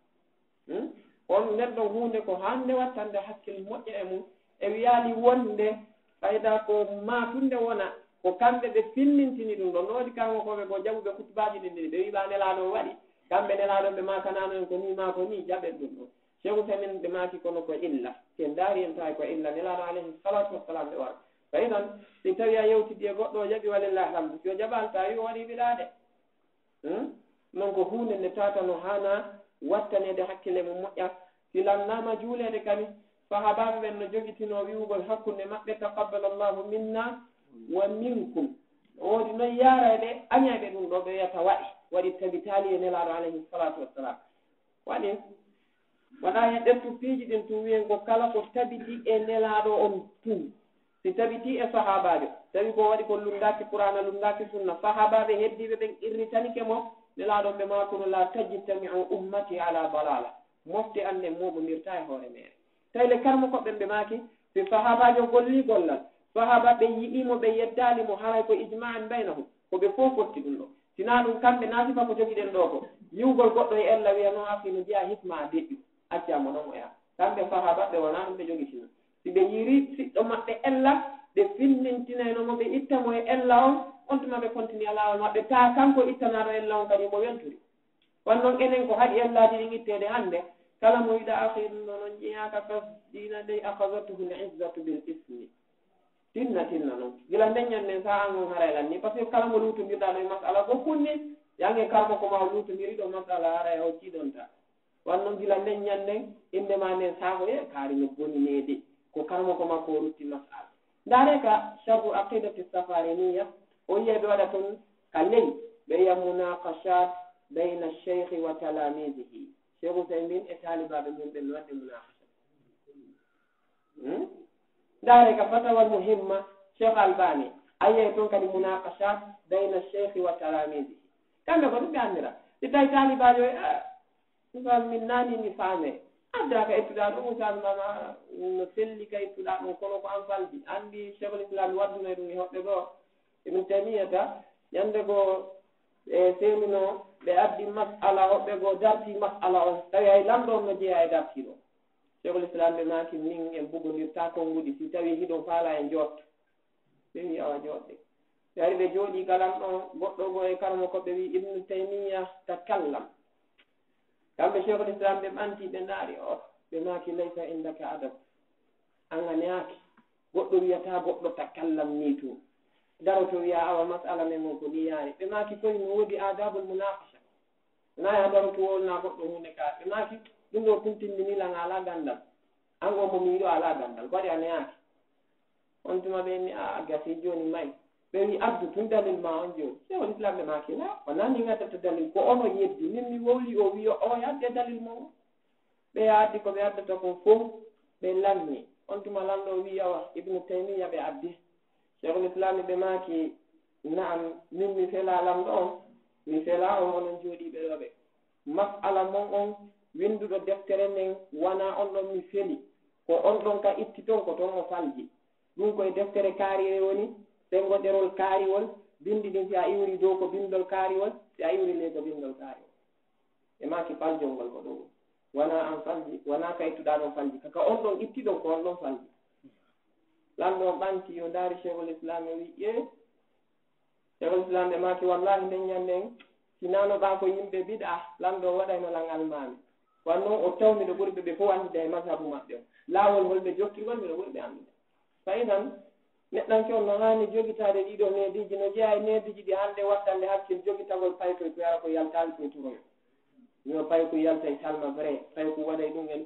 Hmm? On nden ɗon huunde ko hannde wattande hakkil moƴƴa e mum. E wiyaali wonde fayda ko maatunde wona, ko kamɓe ɓe finnintini ɗum ɗon. No woodi karamokooɓe goo jaɓuɓe khutbaaji ɗin ɗin, ɓe wi'i ɓa nelaaɗo on waɗi. Kamɓe nelaaɗo ɓe maakanaano en ko nii maa ko nii, jaɓen ɗum ɗon. Cheikh Ousaimin ɓe maaki kono ko illa. Si en ndaari en tawi ko illa, nelaaɗo alayhi salatu wassalam ɓe wara. Faydan, si tawi a yewtidi e goɗɗo o jaɓi, walillahi alhamdu. Si o jaɓaali, tawi o waɗi bidaade. Hmm? Non ko huunde nde tata no haana wattaneede hakkille mum moƴƴa. Si lannaama juuleede kadi, sahaabaaɓe ɓen no jogitinoo wi'ugol hakkunde maɓɓe, "Taqabbalallahu minna wa minkum." No woodi non yaarayɓe, añayɓe ɗum ɗoo, ɓe wi'ata waɗi, waɗi tabitaali e Nelaaɗo alayhi salatu wassalam. Waɗi, wona heen ƴettu piiji ɗin tun wi'en ko kala ko tabiti e Nelaaɗo on tun. Si tabitii e sahaabaajo, tawi ko waɗi ko lunndaaki Qur'aana, lunndaaki sunna, sahaabaaɓe heddiiɓe ɓen irritanike mo, Nelaaɗo on ɓe maakuno, "La tajtami'u ummati ala dalala." Mofte an ɗen mooɓondirtaa e hoore meere. Tawi le karmo ko ɓen ɓe maaki, si sahaabaajo gollii gollal, sahaabaaɓe yi'ii mo, ɓe yeddaali mo, haray ko ijma'an baynahum, ko ɓe fof fotti ɗum ɗo. Sinaa ɗum kamɓe naa sifa ko jogiɗen ɗoo ko, yi'ugol goɗɗo e ella wi'a non afi no jeyaa hikma a deƴƴu, accaa mo non o yaha. Kamɓe sahaabaaɓe wonaa ɗum ɓe jogitino. Si ɓe yi'iri siɗɗo maɓɓe ella, ɓe finnintinayno mo, ɓe itta mo e ella on, On tuma ɓe continue laawol maɓɓe, taa kanko ittanaaɗo en law kadi mo welturi. Wan non enen ko haɗi ellaaji ɗin itteede hannde, kala mo wiɗa akhi ɗum ɗo non jeyaaka kas diina dey, akhazatuhu l izzatu bil ismi. Tinna, tinna non. Gila nden ñannen sa an on haray lanni, parce que kala mo luutondirɗa ɗo e masala ko kunni, yange karmo ko ma o luutondiri ɗo masala haray o ciɗonta. Wan non gila nden ñannen, innde ma nden saako ye kaari no boni neede. Ko karmo ko ma ko rutti masala. Ndaare ka sharhu aqidati safariniya, o yiye ɓe waɗa ton ka ley, ɓe yiya munaqashat bayna sheikhi wa talamizihi. Sheikh Usaymin e taalibaaɓe mum ɓen no waɗde munaqasha. Hmm? Ndaare ka fatawal muhimma, Sheikh Albani, a yiye ton kadi munaqashat bayna sheikhi wa talamizihi. Kamɓe ko ɗum ɓe anndira. Si tawi taalibaajo e, ah, Usaymin min nani mi faame. Adda ka ittuɗa ɗum, Usaymin mama no selli ka ittuɗa ɗum, kono ko an faldi. Anndi Sheikhul Islam wadduno e ɗum e hoɓɓe goo. Ibn Taymiyata, ñande goo e seenuno, ɓe addi mas'ala, hoɓɓe goo darti mas'ala on. Tawi hay lanɗo on no jeeya e dartiiɗo. Sheikhul Islam ɓe maaki min en bugondirta konnguɗi si tawi hiɗon faala en joot. Ɓe wi awa joɗɗe. Ɓe ari ɓe jooɗi galan ɗon, goɗɗo goo e karmo ko ɓe wi Ibnu Taymiya takallam. Kamɓe Sheikhul Islam ɓe ɓanti ɓe ndaari o, ɓe maaki laysa indaka adab. An a neyaaki. Goɗɗo wiyata goɗɗo takallam ni tun. Daroto wiya awa masala men on ko ni yaari. Ɓe maaki koy no woodi adabul munaqasha. Na ya daroto wol na goɗɗo hunde ka. Ɓe maaki ɗum ɗo tun timmini lan ala gandal. An on mo mi yiɗo ala gandal. Ko waɗi a neyaaki. On tuma ɓe mi a gasi jooni may. Ɓe wi addu tun dalil ma on jooni. Sheikhul Islam ɓe maaki la. Wona ni ngaddata dalil ko ono yeddi. Min mi wowli o wi o yadde dalil mo. Ɓe addi ko ɓe addata kon fof ɓe lanni. On tuma lanɗo wi awa Ibnu Taymiya ɓe addi. Sheikhul Islam ɓe maaki na'am min mi fela lanɗo on. Mi fela on onon jooɗiiɓe ɗo ɓe. Mas'ala mon on winnduɗo deftere nden wona on ɗon mi feli. Ko on ɗon ka itti ton ko ton o falji. Ɗum ko e deftere kaarire woni, senngo ɗerol kaariwol, binndi ɗin si a iwri dow ko binndol kaariwol, si a iwri ley ko binndol kaariwol. E maaki faljol ngol ko ɗo woni. Wona an falji, wona ka ittuɗa ɗon falji. Kaka on ɗon itti ɗon ko on ɗon falji. Lanɗo on ɓanti yo ndaari Sheikhul Islam o wi, e Sheikhul Islam ɓe maaki, wallahi nden ñande en, si nano ɓa ko yimɓe bid'a, lanɗo waɗayno lan almaami. Wan non o taw miɗo ɓuri ɓe ɓe fof anndude e mazhabu maɓɓe o. Laawol ngol ɓe jokki ngol miɗo ɓuri ɓe anndude. Fa idan, neɗɗanke on no haani jogitaade ɗiɗo neediji, no jeyaa e neediji ɗi hannde wattande hakkil jogitagol paykoy ko yara ko yaltaali koye toroyo. Yo paykoy yaltay salma vrai, paykoy waɗay ɗum en.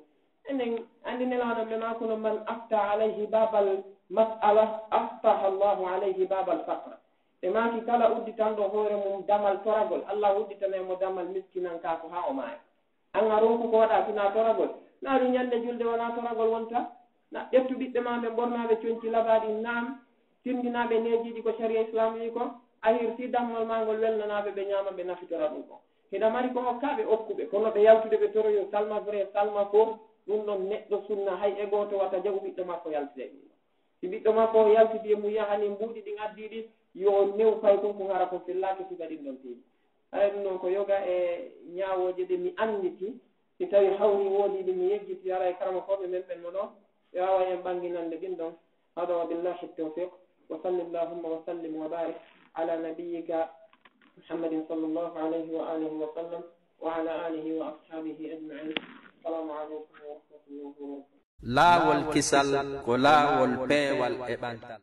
Enen anndi nelaaɗo ɓe maa kono man afta alayhi babal mas'ala, aftaha Allahu alayhi babal faqr. Ɓe maaki kala udditanɗo hoore mum damal toragol, Allah udditanay mo damal miskinankaaku haa o maaya. An a ronku ko waɗa sinaa toragol. Naa ɗum ñande julde wonaa toragol wonta. Na ƴettu ɓiɓɓe maa ɓe ɓornaa ɓe conci labaaɗi naam, tinndinaa ɓe neejiiji ko sariya Islaam wi'i ko, a hirsi dammol maa ngol welnanaa ɓe, ɓe ñaama ɓe nafitora ɗum ko. Hiɗa mari ko hokkaa ɓe, okku ɓe. Kono ɓe yaltude ɓe toroyo salma vrai, salma faux, ɗum ɗon neɗɗo sunna hay e gooto wata jaɓu ɓiɗɗo makko yaltude e ɗum ɗon. Si ɓiɗɗo makko o yaltidi e mum yahani mbuuɗi ɗin addi ɗi, yo o new paykun kun hara kun fellaaki sifa ɗin ɗon teeji. Haray ɗum ɗon ko yoga e ñaawooje ɗe mi annditi, si tawi hawri woodi ɗi mi yejjiti, haray karamokooɓe men ɓen mo ɗo, ɓe waaway en ɓannginande ɗin ɗon. Hada wa billahi tawfiq. Wa salli allahumma wa sallim wa barik ala nabiyyika Muhammadin sallallahu alayhi wa alihi wa sallam wa ala alihi wa ashabihi ajma'in. Assalamu alaykum wa rahmatullahi wa barakatuh. Laawol kisal ko laawol peewal e ɓantal.